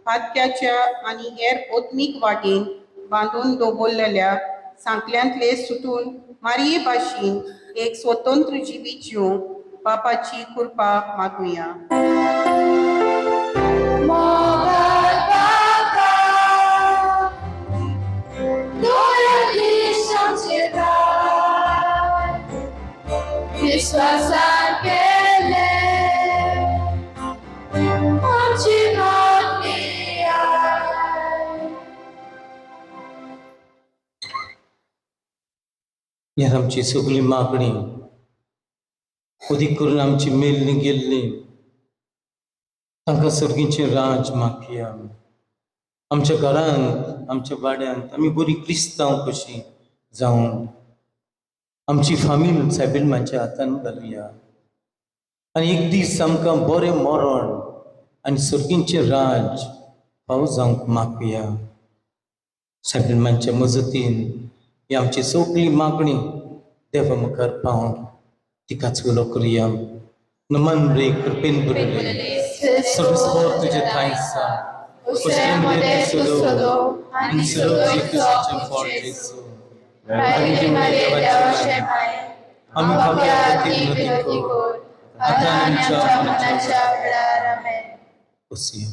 फातक्याच्या आनी हेर आत्मीक वाटेन बांदून दवरलेल्या सांकल्यांतले सुटून मारये भाशेन एक स्वतंत्र जिवीत जिवंक बापाची कृपा मागुया. मोगाळ बाबा, दयाधीश आमचे दाय, विश्वासान केले आमची मागणी आयक. ह्या आमची सगळी मागणी अदीक करून आमची मेल्ली गेल्ली तांकां सर्गीचें राज मागया. आमच्या घरांत आमच्या वाड्यांत आमी बरी क्रिस्तांव कशी जावन आमची फामील सायबील हातान घालुया आनी एक दीस आमकां बरें मरण आनी सर्गीचें राज फावो जावंक मागया. सायबील मजतीन ही आमची सगळी मागणी देवा मुखार पावोवंक तिकाच उलो करुया. नमन रे कृपेन भरिल्ले सर्वस्वर तुजे ठांय आसा. आनी फळ जेजू. आमी पापयां खातीर विनंती कर आतां आनी आमच्या मरणाच्या वेळार. आमेन. बसया.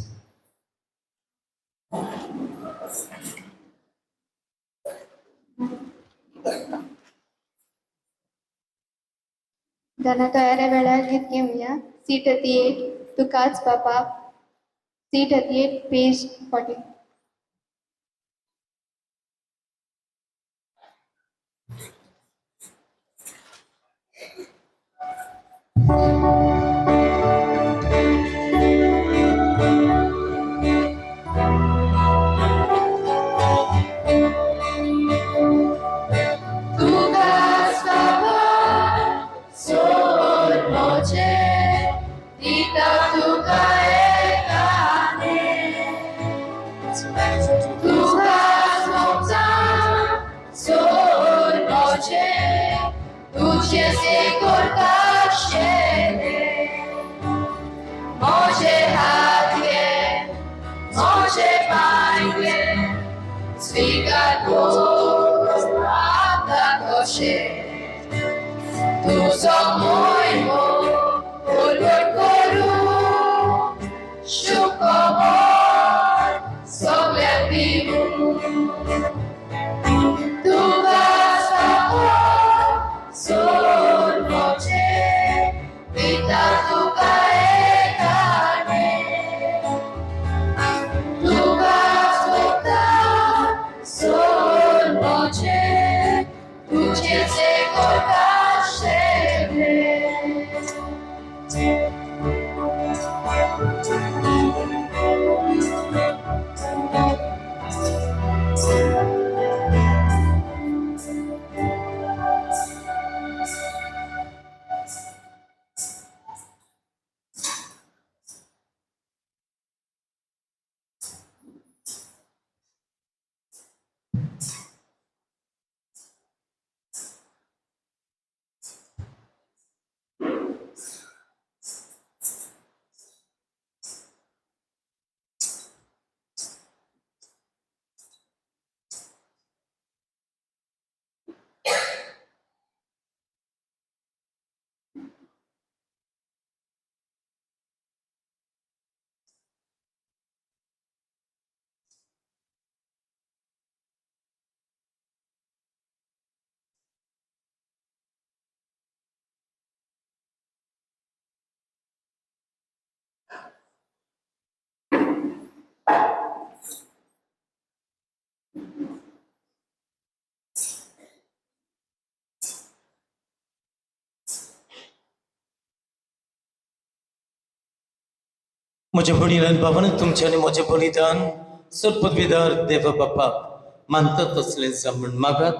दाना तयारे वेळार गीत घेवया. सी 38 तुकाच बापा. सी 38 पेज 40. तुकाच बाबा सोड मोजे दिता तुका एकाने. तुकाच मोगता सोड मोजे तुझे से करता शेले. मोजे हात घे मोजे पांय घे स्वीकार कर आतां कशें. तुजो मोयमो उलट करूं शुकमोर सगळ्यांक दिवूं. तुकाच बाबा सोड मोजे दिता तुका एकाने. तुकाच मोगता सोड मोजे तुझे से करता शेले. म्हज्या वडिलान बाबान तुमचें आनी म्हजें बलिदान सर्पदविदार देवा बापाक मानता तसलें जा म्हूण मागात.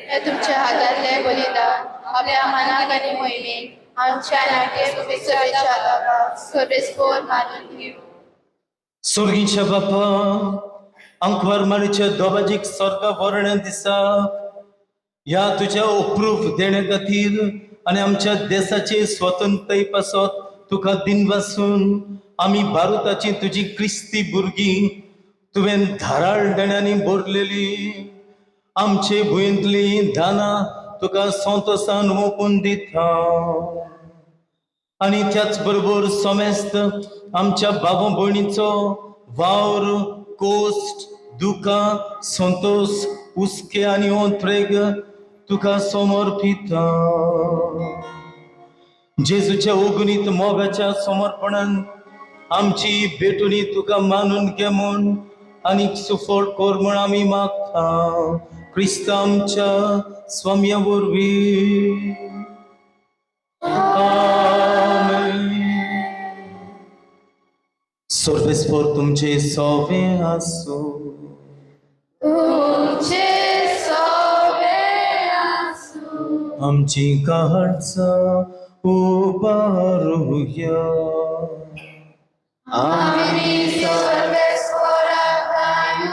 हे तुमच्या हातांतले बलिदान आपल्या मनाक आनी मोहिमेक आमच्या नाट्य बाबा सर्वेस्पोर मानून घेवं. सोर्गीच्या बापा आंकवार मारीच्या दोबाजीक स्वर्गा वर्ण दिसा ह्या तुज्या अप्रूप देण्या खातीर आनी आमच्या देसाचे स्वतंत्रताये पासत तुका दिनवासून आमी भारताची तुजी क्रिस्ती भुरगीं तुवें धाराळ देण्यांनी भरलेली आमचे भुंयेंतली दानां तुका संतोसान ओंपून दिता. आनी त्याच बरोबर समेस्त आमच्या बाबा भयणीचो वावर कोश्ट दुकां संतोष हुस्के आनी ओंत्रेग तुका समर्पिता. जेजूच्या अगणीत मोगाच्या समर्पणान आमची भेटुनी तुका मानून घे म्हूण आनी सुफळ कर म्हूण आमी मागता. क्रिस्त आमच्या स्वाम्या वरवीं. आमेन. सर्वेस्पर तुमचे सोवे आसूं. तुमचे सोवे आसूं. आमची काळजां उबारुया. आमी सर्वेस्पराक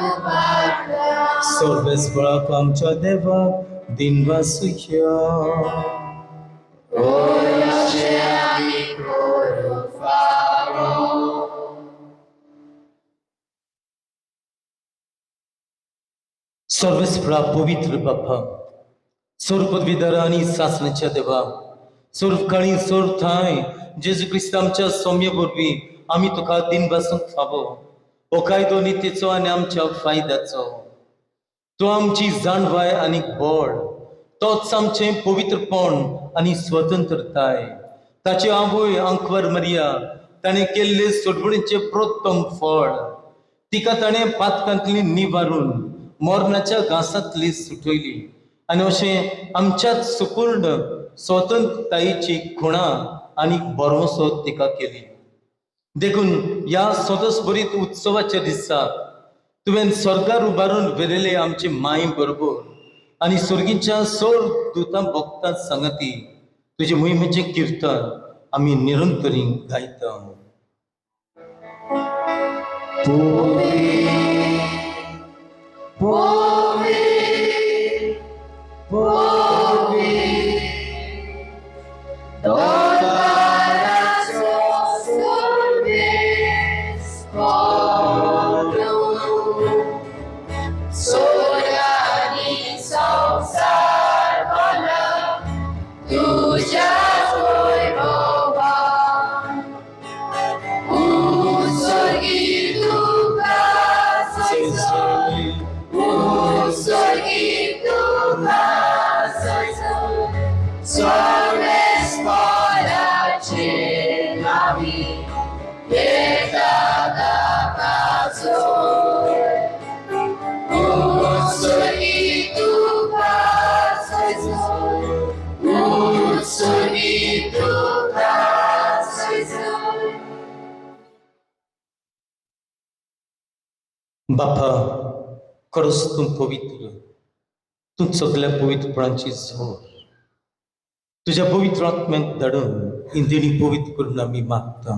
उबारता. सर्वेस्पराक आमच्या देवाक दिनवासुया. अशें आमी करूंक फावो. सर्वेस्परा पवित्र बापा, सर्व पदवीधरा आनी सासणाच्या देवा, सर्व काळी सर्व ठांय जेजू क्रिस्त आमच्या सौम्य वरवीं आमी तुका दिनवासूंक फावो. हो कायदो नितीचो आनी आमच्या फायद्याचो. तूं आमची जाणवाय आनी बळ, तोच आमचें पवित्रपण आनी स्वतंत्रताय. ताची आवय आंकवार मरिया ताणें केल्ले सोडवणीचें प्रोत्तम फळ, तिका ताणें पातकांतली निवारून मरणाच्या घांसांतली सुटयली आनी अशें आमच्याच सुपूर्ण स्वतंत्रतायेची खुणा आनी भरवंसो तिका केली. देखून ह्या सदसभरीत उत्सवाच्या दिसा तुवें स्वर्गार उबारून व्हेलेले आमचे माय बरोबर आनी स्वर्गीच्या सोर दुतां भक्तां सांगती तुजे मोहिमेचें किर्तन आमी निरंतरी गायता. बापा, खरोच तूं पवित्र, तूं सगल्या पवित्रपणाची जोर. तुज्या पवित्र आत्म्याक धाडून इंदिणी पवित्र करून आमी मागता.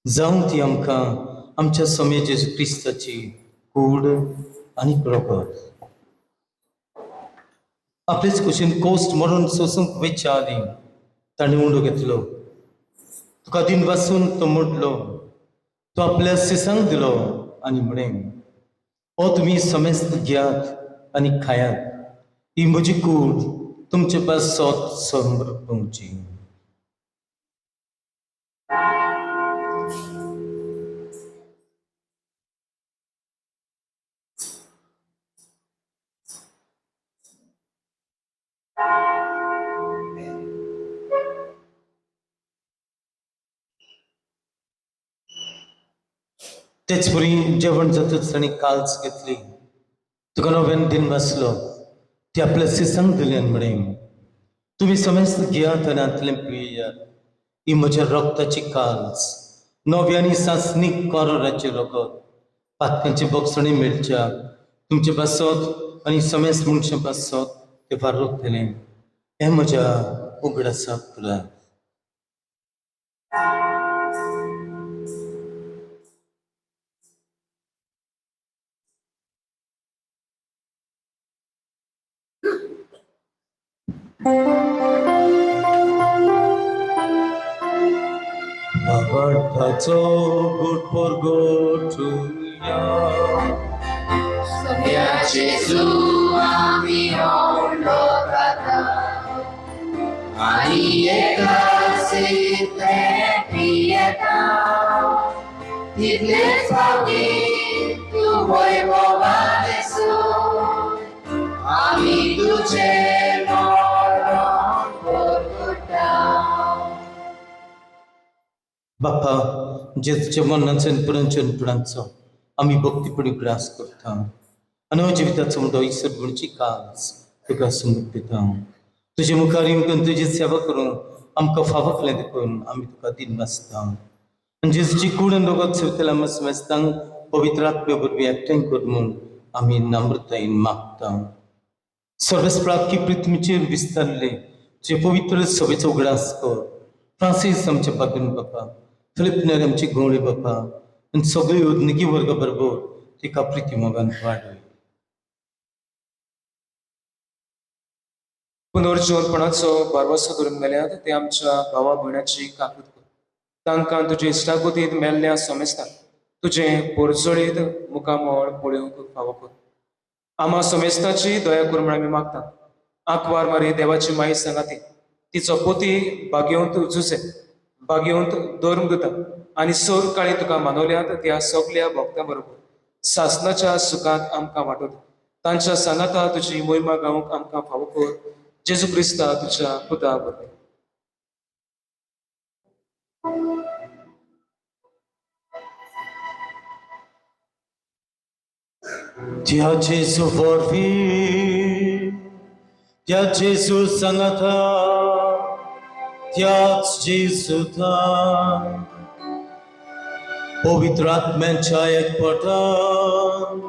जावं ती आमकां आमच्या स्वामी जेजू क्रिस्ताची कूड आनी रगत. आपलेच कुशीन कोस्ट मरून सोसूंक वेच्या आदीं ताणें उंडो घेतलो, तुका दिन वासून तो मोडलो, तो आपल्या सिसांक दिलो आनी म्हळें, हो तुमी समेस्त घेयात आनी खायात, ही म्हजी कूड तुमचे पासत समर्पणची. तेच परी जेवण जातच ताणें काल्स घेतली, तुका नव्यान दिन वाचलो, ती आपल्या सिसांक दिली आनी म्हळें, तुमी समेस्त घेयात आनी हातलें पियात, ही म्हज्या रक्ताची काल्स, नवी आनी सासणीक कोरोराचें रगत, पातकांची बक्षणी मेळच्या तुमचे पासत आनी समेस्त मनशां पासत तें फारोतलें. हें म्हज्या उगडासाक करात. बाबाठाचो गुट परगटुया. सोम्या जेजू आमी ओंडो खाता आनी एकाच तें पियेता, तितलेच फावटी तूं वैभवान येसून आमी तुजें मरण परगटा. बापा, जेजूच्या मरणाचो आनी पुनरुत्थानाचो आमी भक्तीपणी ग्रास करता आनी जिविताचो म्हणटो ईश्वर म्हणची काज तुका समर्पिता. तुजे मुखार येवन तुजी सेवा करूंक आमकां फावकलें देखून आमी तुका दिन नासता. आनी जेजूची कूड आनी रगत सेवतल्या आमकां समेस्तांक पवित्र आत्म्या वरवीं एकठांय कर म्हूण आमी नम्रतायेन मागता. सर्वस्प्राप्ती पृथ्वीचेर विस्तारले जे पवित्र सभेचो उगडास कर. फ्रांसीस आमचे बागून बापा, फिलिप नेरी आमचे गवळी बापा आनी सगळे उदनिकी वर्गा बरोबर तिका प्रिती मोगान वाडय. पुनर्जीवनपणाचो बारवासो धरून मेल्यात ते आमच्या भावा भयणाची काकूत कर. तांकां तुजे इश्टागतींत मेल्ल्या समेस्तांक तुजें पोरजोळीत मुखामळ पळोवंक फावो कर. आमा समेस्ताची दया कर म्हूण आमी मागता. आंकवार मारी देवाची माई सांगाती तिचो पोती बागेवंत जुजे बागेवंत धर्मदूता आनी सोर काळी तुका मानवल्यात त्या सगल्या भक्तां बरोबर सासनाच्या सुखांत आमकां वांटोत. तांच्या सांगाता तुजी मोहिमा गावंक आमकां फावो कर. जेजू क्रिस्ता तुज्या पुता वरवीं. त्या जेजू वरवीं, त्या जेजू सांगाता, त्याच जेजूता पवित्र आत्म्यांच्या एकपटान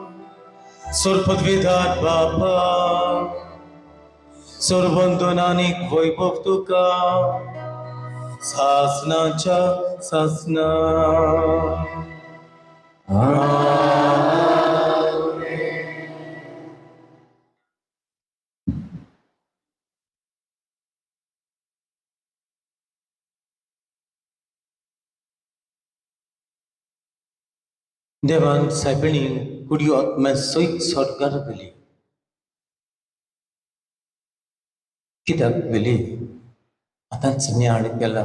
सर्वपदवीधार बापा सर्वंदन आनीक वैभव तुका सासनाच्या सासना. देवान सायबिणी कुडी आत्म्या सयत स्वर्गार व्हेली. कित्याक व्हेली आतांच नियाळ केला.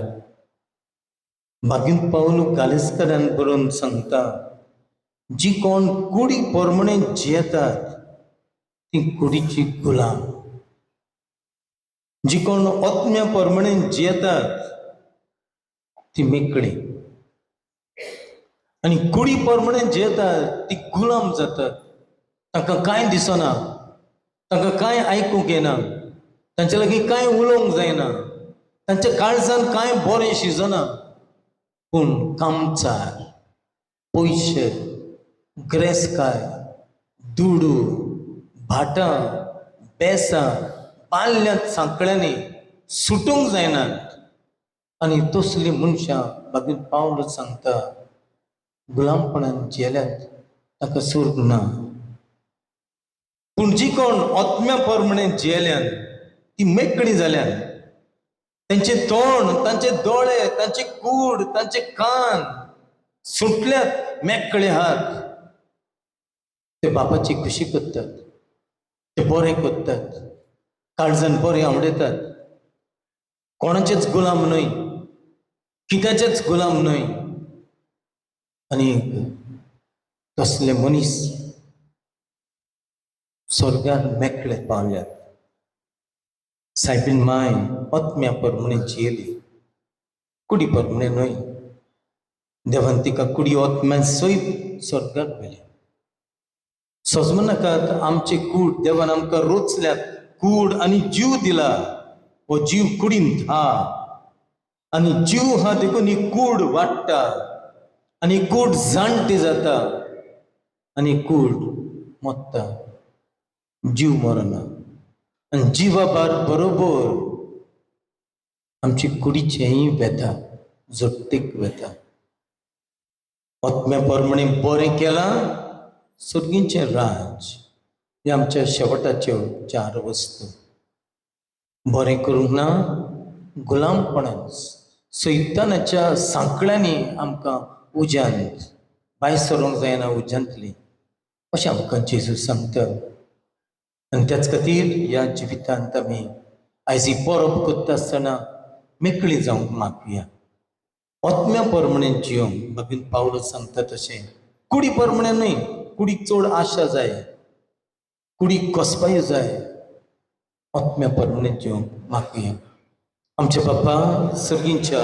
मागीर पावलू गालेस्करान बरोवन सांगता, जी कोण कुडी प्रमाणे जियेतात ती कुडीची गुलाम, जी कोण आत्म्या प्रमाणे जियेतात ती मेकळी, आनी कुडी प्रमाणे जियेतात ती गुलाम जातात. तांकां कांय दिसना, तांकां कांय आयकूंक येना, तांचे लागीं कांय उलोवंक जायना, तांच्या काळजान कांय बरें शिजना. पूण कामचार, पयशे, ग्रेसकाय, दुडू, भाटां, बेसां बांदल्यात सांकळ्यांनी सुटूंक जायनात. आनी तसलीं मनशां बागीर पावल सांगता गुलामपणान जियेल्यात ताका सुर्ग ना. पूण जी कोण आत्म्या प्रमाणे जियेल्यान ती मेकळी जाल्यान. तांचे तोंड, तांचे दोळे, तांचे कूड, तांचे कान सुटल्यात, मेकळे हात. ते बापाची खुशी करतात, ते बरें करतात, काळजान बरें आवडयतात. कोणाचेच गुलाम न्हय, कित्याचेच गुलाम न्हय. आनी तसले मनीस स्वर्गार मेकळे पावल्यात. सायबीन माय आत्म्या प्रमाणे जियेली, कुडी प्रमाणे न्हय. देवान तिका कुडी आत्म्यान सयत स्वर्गार व्हेली. सजमनाकात आमचे कूड देवान आमकां रोचल्यात, कूड आनी जीव दिला. हो जीव कुडींत हा आनी जीव हा देखून ही कूड वाडटा आनी कूड जाणटी जाता आनी कूड मोत्ता, जीव मरना. आनी जिवा बरोबर आमची कुडीचेंय वेता, जोडटीक वेता. आत्म्या प्रमाणे बरें केलां सर्गीचें राज हे आमच्या शेवटाच्यो चार वस्तू. बरें करूंक ना गुलामपणान सैतानाच्या सांकळ्यांनी आमकां उज्यांत भायर सरूंक जायना, उज्यांतली अशें आमकां जेजू सांगता. आनी त्याच खातीर ह्या जिवितांत आमी आयज ही परब करता आसतना मेकळी जावंक मागया. आत्म्या प्रमाणे जियोंक बाबीन पावलो सांगता तशें कुडी प्रमाणे न्हय. कुडीक चड आशा जाय, कुडीक कसपाय जाय. आत्म्या प्रमाणे जियोंक मागया. आमच्या बापा सर्गींच्या,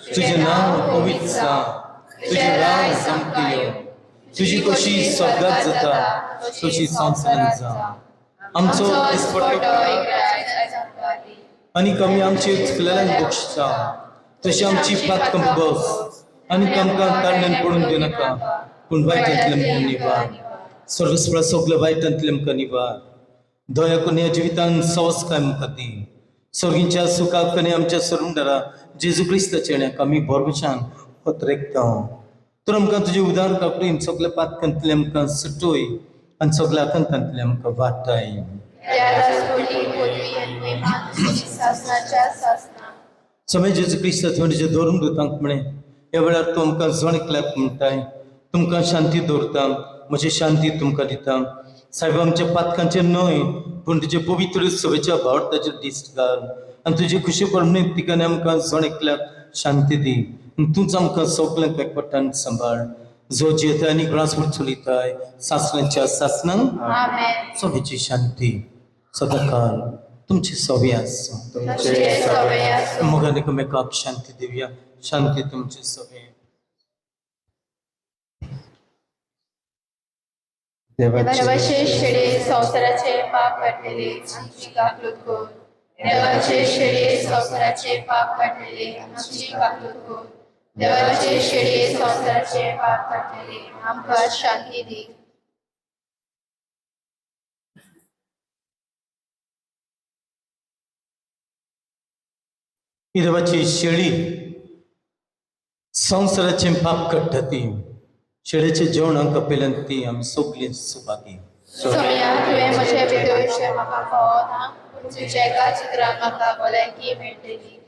तुजें नांव पवित्र जावं, तुजें राज आमकां येवं, तुजी कशी स्वर्गात जाता तशी संवसारांत जावं. आमचो दिसपट्टो आनी कमी आमची चुकलेल्यांक बक्षता तशी आमची पातकां बस आनी आमकां ताळण्यान पडून दिनाका पूण वायटांतले आमकां निवार. सर्वस्वळ सगळ्या वायटांतले आमकां निवार. दया करून ह्या जिवितान सवस्काय आमकां दी. सर्गींच्या सुखाक आनी आमच्या सरुंडरा जेजू क्रिस्ताच्या येण्याक आमी भरवशान पत्रेकता. तर आमकां तुजें उदार कापडीन सगळ्या पातकांतले आमकां सुटोय आनी सगळ्या आकांतांतले आमकां वाटाय. समय जेजू क्रिस्ता तुजें धरून दुतांक म्हळें ह्या वेळार तूं आमकां जण एकल्याक म्हणटाय तुमकां शांती दवरता म्हजी शांती तुमकां दिता. सायबा आमच्या पातकांचें न्हय पूण तुजे पवित्र सभेच्या भावार्थाचेर दिश्ट घाल आनी तुजे खुशी प्रमाणे तिका आमकां जण एकल्याक शांती दी. तूंच आमकां सगळ्यांक एकवटान सांबाळ जो जियेता आनी ग्रासभर चलयताय सासणाच्या सासणांक. सभेची शांती सदांकाळ तुमची सवे आसूं. मोगान एकामेकाक शांती दिवया. शांती तुमची सवे. देवाचे शेळे संवसाराचे पाप काडलेले आमची काकलूत कर. देवाचे शेळे संवसाराचे पाप काडलेले आमची काकलूत कर. देवाचे शेळे संवसाराचे पाप काडलेले आमकां शांती दी. ही देवाची शेळी संवसाराचें पाप काडटा ती शेळेचें जेवण आमकां पेल्यान ती आमी सगळीं सुभागी. सोम्या तुवें म्हजें भितर म्हाका फावना पूण तुज्या एका चित्रान म्हाका भलायकी मेळटली.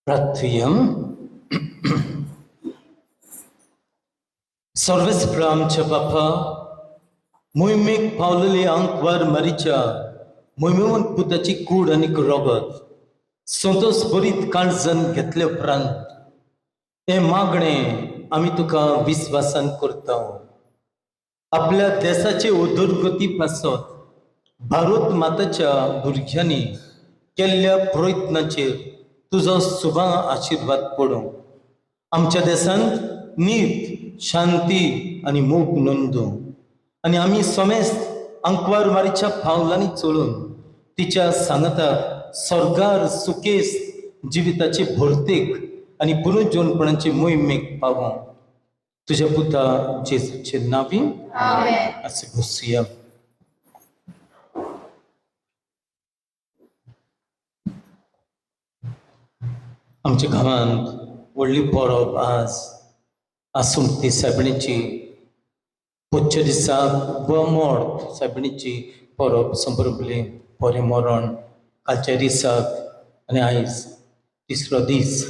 प्रार्थुया. सर्वेस्पर आमच्या बापा, मोहिमेक पावलेली आंकवार मारीच्या मोहिमेवंत पुताची कूड आनी रगत संतोष बरीत काळजान घेतले उपरांत हें मागणें आमी तुका विस्वासान करता. आपल्या देसाचे उदरगती पासत भारत माताच्या भुरग्यांनी केल्ल्या प्रयत्नाचेर तुजो सुबा आशिर्वाद पडूं. आमच्या देशांत नीत, शांती आनी मोग नोंदू आनी आमी समेस्त आंकवार मारीच्या पावलांनी चलून तिच्या सांगाताक स्वर्गार सुकेस्त जिविताचे भरतेक आनी पुनर्जनपणाचे मोहिमेक पावों. तुज्या पुता जेजूचे नांवी आमेन. असे बसुया. आमच्या गांवांत व्हडली परब आज आसूंक ती सायबिणीची. पोटच्या दिसाक मोर्त सायबिणीची परब संपरपली बरें मरण कालच्या दिसाक आनी आयज तिसरो दीस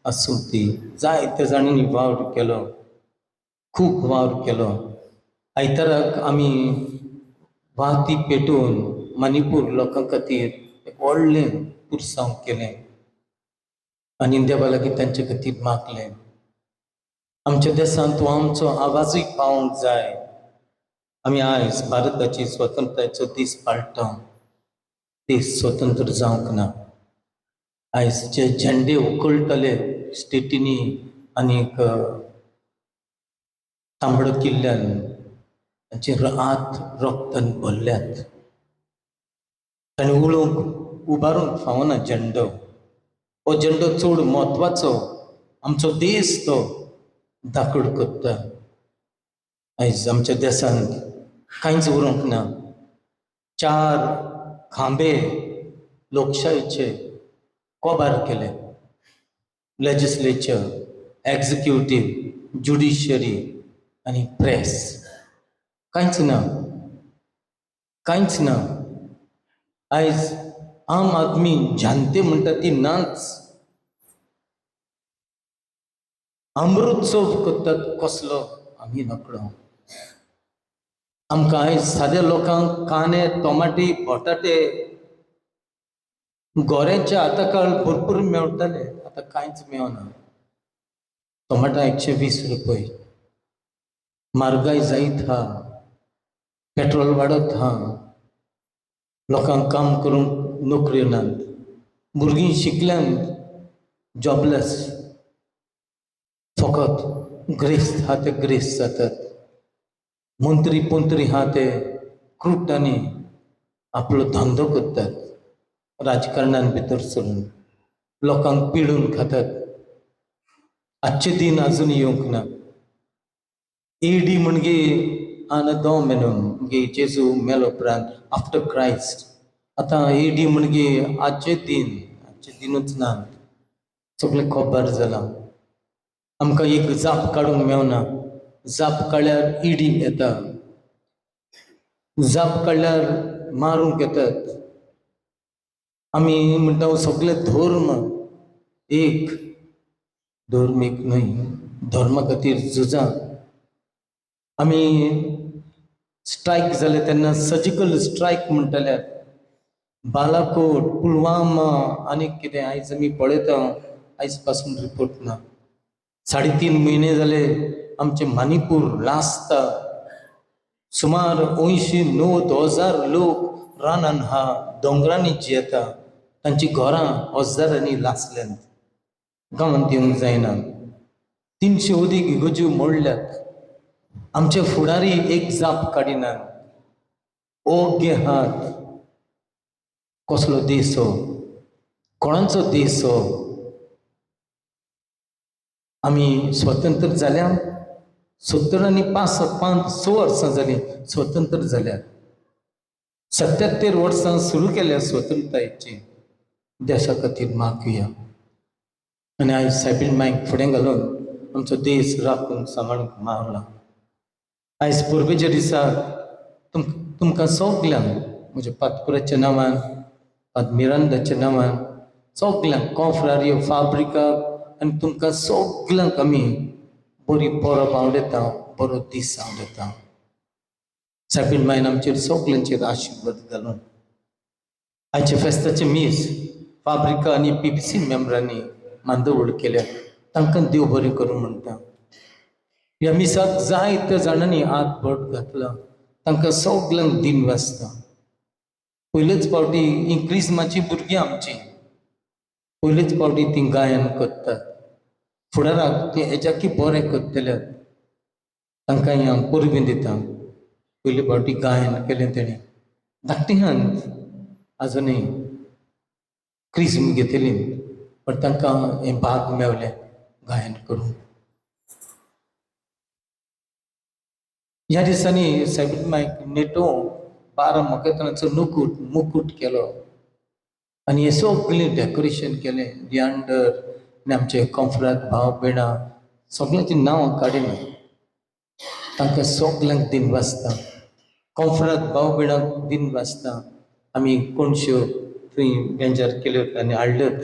आसूंक ती. जायत्या जाणांनी वावर केलो, खूब वावर केलो. आयताराक आमी वाती पेटोवन मणिपूर लोकां खातीर एक व्हडलें पुरसांव केलें आनी देवा लागीं तांचे खातीर मागलें. आमच्या देशांत तूं आमचो आवाजूय पावोवंक जाय. आमी आयज भारताची स्वतंत्रतायेचो दीस पाळटा, देश स्वतंत्र जावंक ना. आयज जे झेंडे उकळटले स्टेटींनी आनीक तांबडो किल्ल्यान तांचे आत रक्तान भरल्यात. तांणी उलोवंक उबारूंक फावना झेंडो. हो झेंडो चड म्हत्वाचो, आमचो देश तो दाखड करता. आयज आमच्या देशांत कांयच उरूंक ना. 4 खांबे लोकशायेचे कोबार केले, लेजिस्लेचर, एक्झिक्युटीव, ज्युडिशरी आनी प्रेस. कांयच ना, कांयच ना. आयज आम आदमी जनते म्हणटा ती नाच. अमृतोत्सव करतात कसलो आमी नकळो. आमकां आयज साद्या लोकांक कांदे, टोमाटी, बटाटे गोऱ्यांच्या आतां काळ भरपूर मेळटाले, आतां कांयच मेळना. टोमाटां 120 रुपये, म्हारगाय जायत हा, पेट्रोल वाडत हा, लोकांक काम करूंक नोकऱ्यो नात, भुरगीं शिकल्यान जॉबलेस, फकत ग्रेस्त हा ते ग्रेस्त जातात. मंत्री पंत्री हा ते क्रुटांनी आपलो धंदो करतात, राजकारणान भितर सरून लोकांक पिडून खातात. आजचे दिन अजून येवंक ना. एडी म्हणजे आन दो मेनून म्हणजे जेजू मेलो उपरांत आफ्टर क्रायस्ट. आतां एडी म्हणजे आजचे दिन, आजचे दिनूच ना, सगळें खबर जालां. आमकां एक जाप काडूंक मेवना. जाप काडल्यार इडी येता, जाप काडल्यार मारूंक येतात. आमी म्हणटा सगळे धर्म एक, धर्म एक न्हय, धर्मा खातीर झुजां. आमी स्ट्रायक जाले तेन्ना सर्जिकल स्ट्रायक म्हणटाले, बालाकोट, पुलवामा आनी कितें. आयज आमी पळयता, आयज पासून रिपोर्ट ना. 3.5 म्हयने जाले आमचें मणिपूर लासता. सुमार 89 हजार लोक रानान हा, दोंगरांनी जियेता. तांची घरां हजारांनी लासल्यांत, गांवांत येवंक जायना. 300 अदीक इगर्ज्यो मोडल्यात. आमचे फुडारी एक जाप काडिनात. ओग्गे हात. कसलो देश हो, कोणाचो देश हो? आमी स्वतंत्र जाल्या 70 आनी 5 6 वर्सां जालीं स्वतंत्र जाल्यात. 77 वर्सां सुरू केल्या स्वतंत्रतायेची. देशा खातीर मागुया आनी आयज सायबीण मायक फुडें घालून आमचो देश राखून सांबाळूंक मागला. आयज परबेच्या दिसा तुमकां सगल्यांक म्हज्या पातकुराच्या नांवान, पाद मिरांदाच्या नांवान सगल्यांक कॉफ्रारियो फाब्रिकाक आनी तुमकां सगल्यांक आमी बरी परब आवडयता, बरो दीस आवडयता। सायबीण मायन आमचेर सगल्यांचेर आशिर्वाद घालून आयच्या फेस्ताचें मीस फाब्रिका आनी पीपीसी मेंबरांनी मांदवळ केल्या, तांकां देव बरें करूं म्हणटा। ह्या मिसाक जायत्या जाणांनी हात बोट घातला, तांकां सगल्यांक दिन वाचता। पयलेच फावटी ही क्रिस्माची भुरगीं आमची पयलेच फावटी ती गायन करतात, फुडाराक ती हेज्याकी बरें करतले, तांकां हांव परबीं दिता। पयले फावटी गायन केलें तेणें धाकटीहान आजुनूय क्रिज्म घेतली, पण तांकां हें भाग मेवलें गायन करूंक। ह्या दिसांनी सायबीण मायक नेटो 12 मकेत्रांचो मुकूट मुकूट केलो आनी हें सगळें डेकोरेशन केलें। लियांडर आनी आमचे कॉफ्राद भाव भयणां सगळ्यांचीं नांवां काडिना, तांकां सगल्यांक दिन वाचता। कॉफ्राद भाव भयणांक दिन वाचता। आमी कोणश्यो थंय बेंजार केल्यो आनी हाडल्योत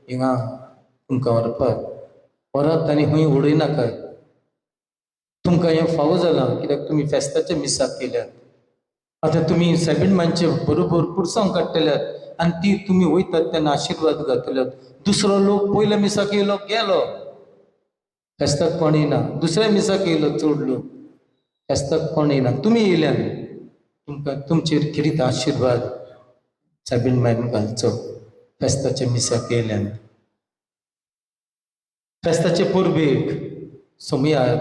हिंगा तुमकां व्हरपाक, परत आनी खंय उडयनाकात। तुमकां हें फावो जालां कित्याक तुमी फेस्ताच्या मिसाक केल्यात। आतां तुमी सायबीण मांयचे बरोबर पुरसांव काडटल्यात आनी ती तुमी वयतात तेन्ना आशिर्वाद घातल्यात। दुसरो लोक पयल्या मिसाक येयलो गेलो, फेस्ताक कोण येयना। दुसऱ्या मिसाक येयलो चड लोक, फेस्ताक कोण येयना। तुमी येयल्यान तुमकां तुमचेर खेरीत आशिर्वाद सायबीण मायन घालचो फेस्ताच्या मिसाक येयल्यान। फेस्ताचे परबेक सोमयार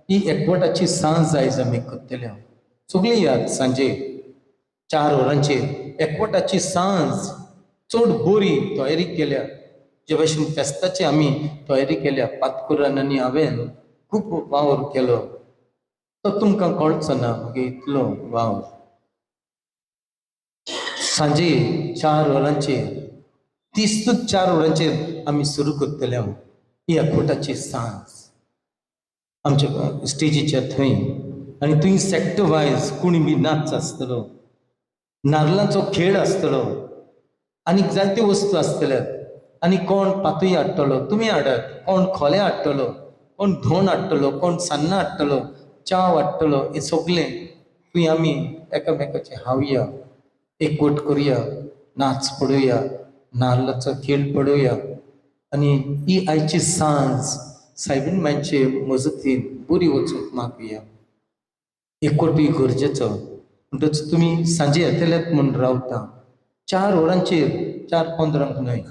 ही एकवटाची सांज आयज आमी करतले। सगळीं याद सांजे 4 वरांचेर एकवटाची सांज चड बरी तयारी केल्या, जे भशेन फेस्ताची आमी तयारी केल्या। पातकुरान आनी हांवें खूब वावर केलो, तो तुमकां कळचो ना मागीर इतलो वावर। सांजे 4 वरांचेर तिस्तूच 4 वरांचेर आमी सुरू करतले ही एकवटाची सांज आमच्या स्टेजीच्या थंय। आनी थंय सेक्टर वायज कोणी बी नाच आसतलो, नारलांचो खेळ आसतलो आनी जायत्यो वस्तू आसतल्यात। आनी कोण पातूय हाडटलो तुमी हाडात, कोण खोले हाडटलो, कोण धोण हाडटलो, कोण सान्नां हाडटलो, च्या वाडटलो, हें सगळें थंय आमी एकामेकाचें हावया, एकवट करुया, नाच पळोवया, नाल्लाचो खेळ पळोवया। आनी ही आयची सांज सायबीण मांयचे मजतीन बरी वचूंक मागुया। एकवटूय गरजेचो म्हणटच तुमी सांजे येतल्यात म्हूण रावता 4 वरांचेर, 4:15 न्हय।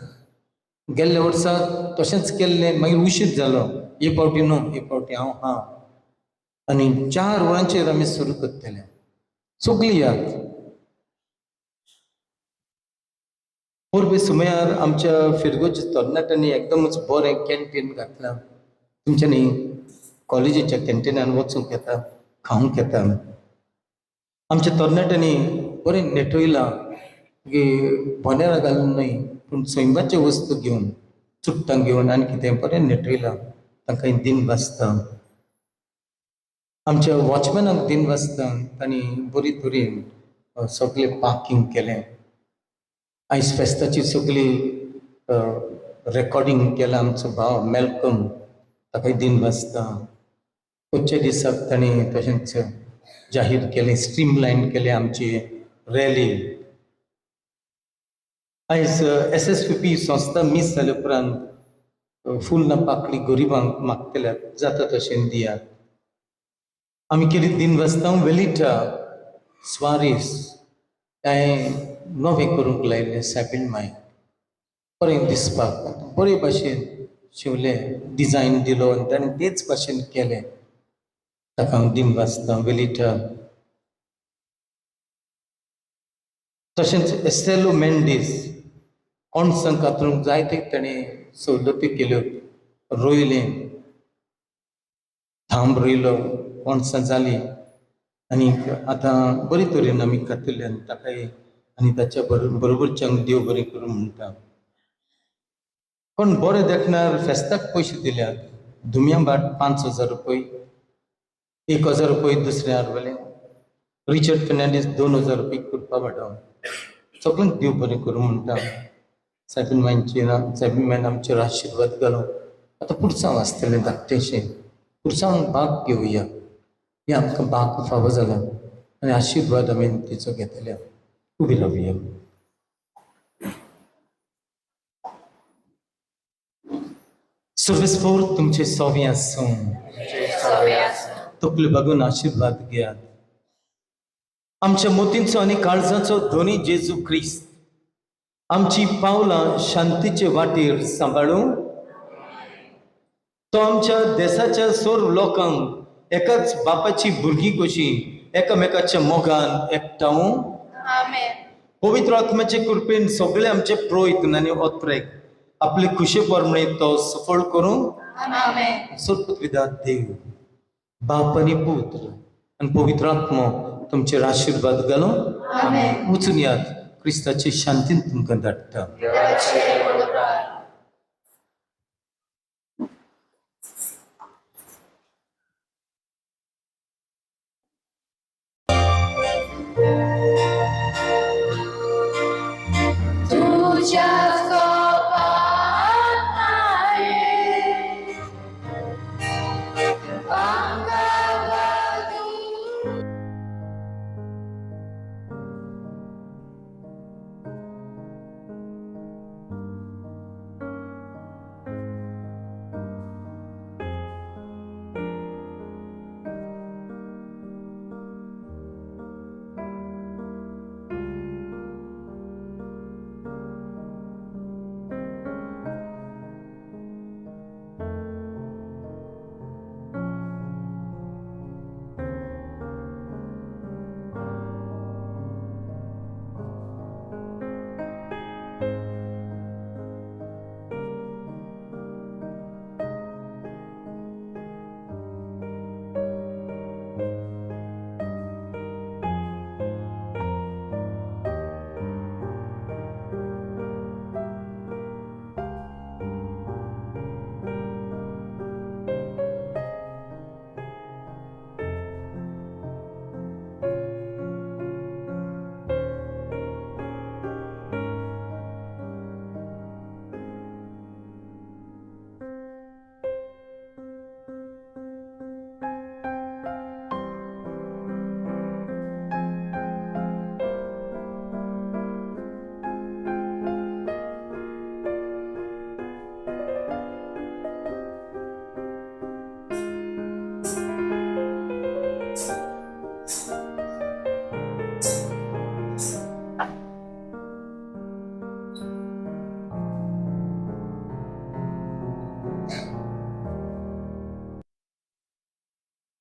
गेल्ल्या वर्सा तशेंच केल्लें, मागीर उशीर जालो। हे फावटी न्हू, हे फावटी हांव हा। आनी 4 वरांचेर आमी सुरू करतले। सगळीं याद परबे सुमयार आमच्या फिरगोच्या तरणाट्यांनी एकदमच बरें कॅन्टीन घातलां। तुमच्यांनी कॉलेजीच्या कॅन्टिनान वचूंक येता, खावंक येता। आमच्या तरणाट्यांनी बरें नेटयलां की बोनेरां घालून न्हय पूण सैमाच्यो वस्तू घेवन, चुट्टां घेवन आनी कितें बरें नेटयलां, तांकां दिन वाचता। आमच्या वॉचमॅनाक दिन वाचता, तांणी बरी तरेन सगळें पार्कींग केलें। आयज फेस्ताची सगळी रेकॉर्डिंग केलां आमचो भाव मेलकम, ताकाय दिन वाचता। पुढच्या दिसाक तांणी तशेंच जाहीर केलें, स्ट्रीमलायन केलें आमची रॅली। आयज SSPP संस्था मीस जाले उपरांत फुल ना पाकळी गरिबांक मागतल्यात, जाता तशें दियात। आमी कितें दिन वाचता वेलिटा स्वारीस कांय नवें करूंक लायलें सायबीण मायक बरें दिसपाक, बरे भाशेन शिवलें, डिजायन दिलो आनी ताणें तेच भाशेन केलें, ताका हांव दिन वाचता वेलिटा। तशेंच एस्टेलो मेंडीस कोणसां कातरूंक जायते ताणें सवलती केल्यो, रोयलें, थांब रोयलो, कोणसां जालीं आनी आतां बरे तरेन आमी खातले ताकाय आनी ताच्या बरोबरच्यांक देव बरें करूं म्हणटा। कोण बरें देखणार फेस्ताक पयशे दिल्यात, दुमया बाट 5,000 रुपये, 1,000 रुपये दुसऱ्या आरवले, रिचर्ड फेर्नांडीस 2,000 रुपये करपा वाडोवन सगळ्यांक देव बरें करूं म्हणटा। सायबीण मांयचेर, सायबीण मायन आमचेर आशिर्वाद घालो. आतां पुरसांव आसतलें धाकटेशें, पुरसांव भाग घेवया. हें आमकां भाग फावो जाला आनी आशिर्वाद आमी तिचो घेतले. उबी रावया. सर्वेस्पोर तुमचे सोवे आसूं. तकली बागून आशिर्वाद घेयात. आमच्या मोतींचो आनी काळजाचो धनी जेजू क्रिस्त आमची पावलां शांतीचे वाटेर सांबाळूं. तो आमच्या देसाच्या सर्व लोकांक एकाच बापाची भुरगीं कशीं एकामेकाच्या मोगान एकठांव. पवित्र आत्म्याचे कृपेन सगळे आमचे प्रोयत आनी ओत्रेक आपले खुशे प्रमाणे तो सफळ करूं. सर्वविधात देव बाप आनी पुत्र आनी पवित्र आत्मो तुमचेर आशिर्वाद घालूं. वचून यात, क्रिस्ताचे शांतीन तुमकां धाडटा.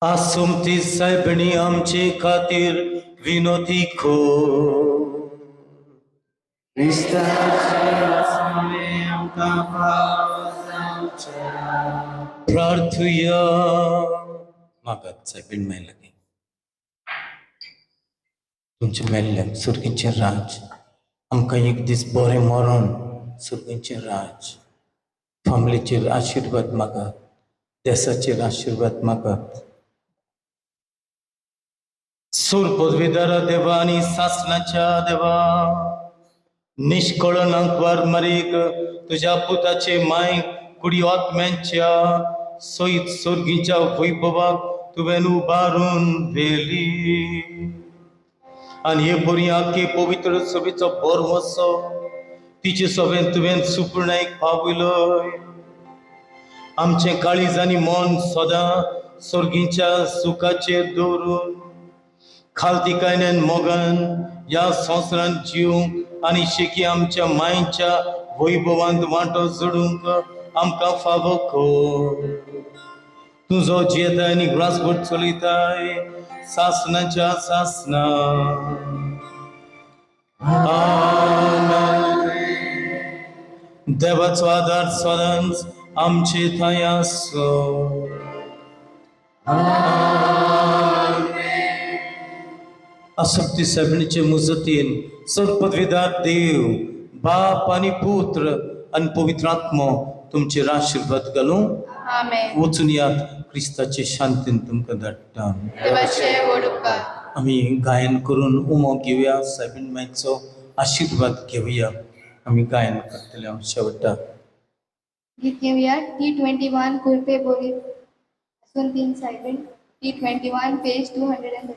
आसुमती सायबणी आमचे खातीर विनोती खो प्रार्थुया. मागात सायबीण माय लागीं तुमचें मेल्ल्यान सुर्गीचें राज आमकां एक दीस बरें मरण, सुर्गीचें राज. फामिलीचेर आशिर्वाद मागात, देसाचेर आशिर्वाद मागात. सूर पदवीधर देवा आनी सासणाच्या देवा, निष्कळनाक मारीक तुज्या पुताचे माय कुडी आत्म्यांच्या सयत सोर्गीच्या वैभवाक तुवें उबारून व्हेली. आनी हे परी आख्खे पवित्र सभेचो भरवंसो तिचे सभेन तुवें सुपूर्णायक पावयलोय. आमचें काळीज आनी मन सदां सोर्गीच्या सुखाचेर दवरून खालतिकायन मोगान ह्या संवसारांत जिवंक आनी शेकी आमच्या मांयच्या वैभवांत वांटो जोडूंक आमकां फावो कर. तुजो जियेताय आनी ग्रासभर चलयताय सासणाच्या सासना. देवाचो आदार सदांच आमचे थंय आसूं. असक्ती सायबणीचे मुजतीन सर्वपदवीदार देव बाप आनी पुत्र आनी पवित्र आत्मो तुमचेर आशिर्वाद घालूं. वचून यात, क्रिस्ताचे शांतीन तुमकां धाडटा. आमी गायन करून उमो घेवया, सायबीण मायचो आशिर्वाद घेवया. आमी गायन करतले हांव शेवटाक. गीत घेवया T21 कुर्पे बोरी आसून 3 सायबीण. T21 page 230.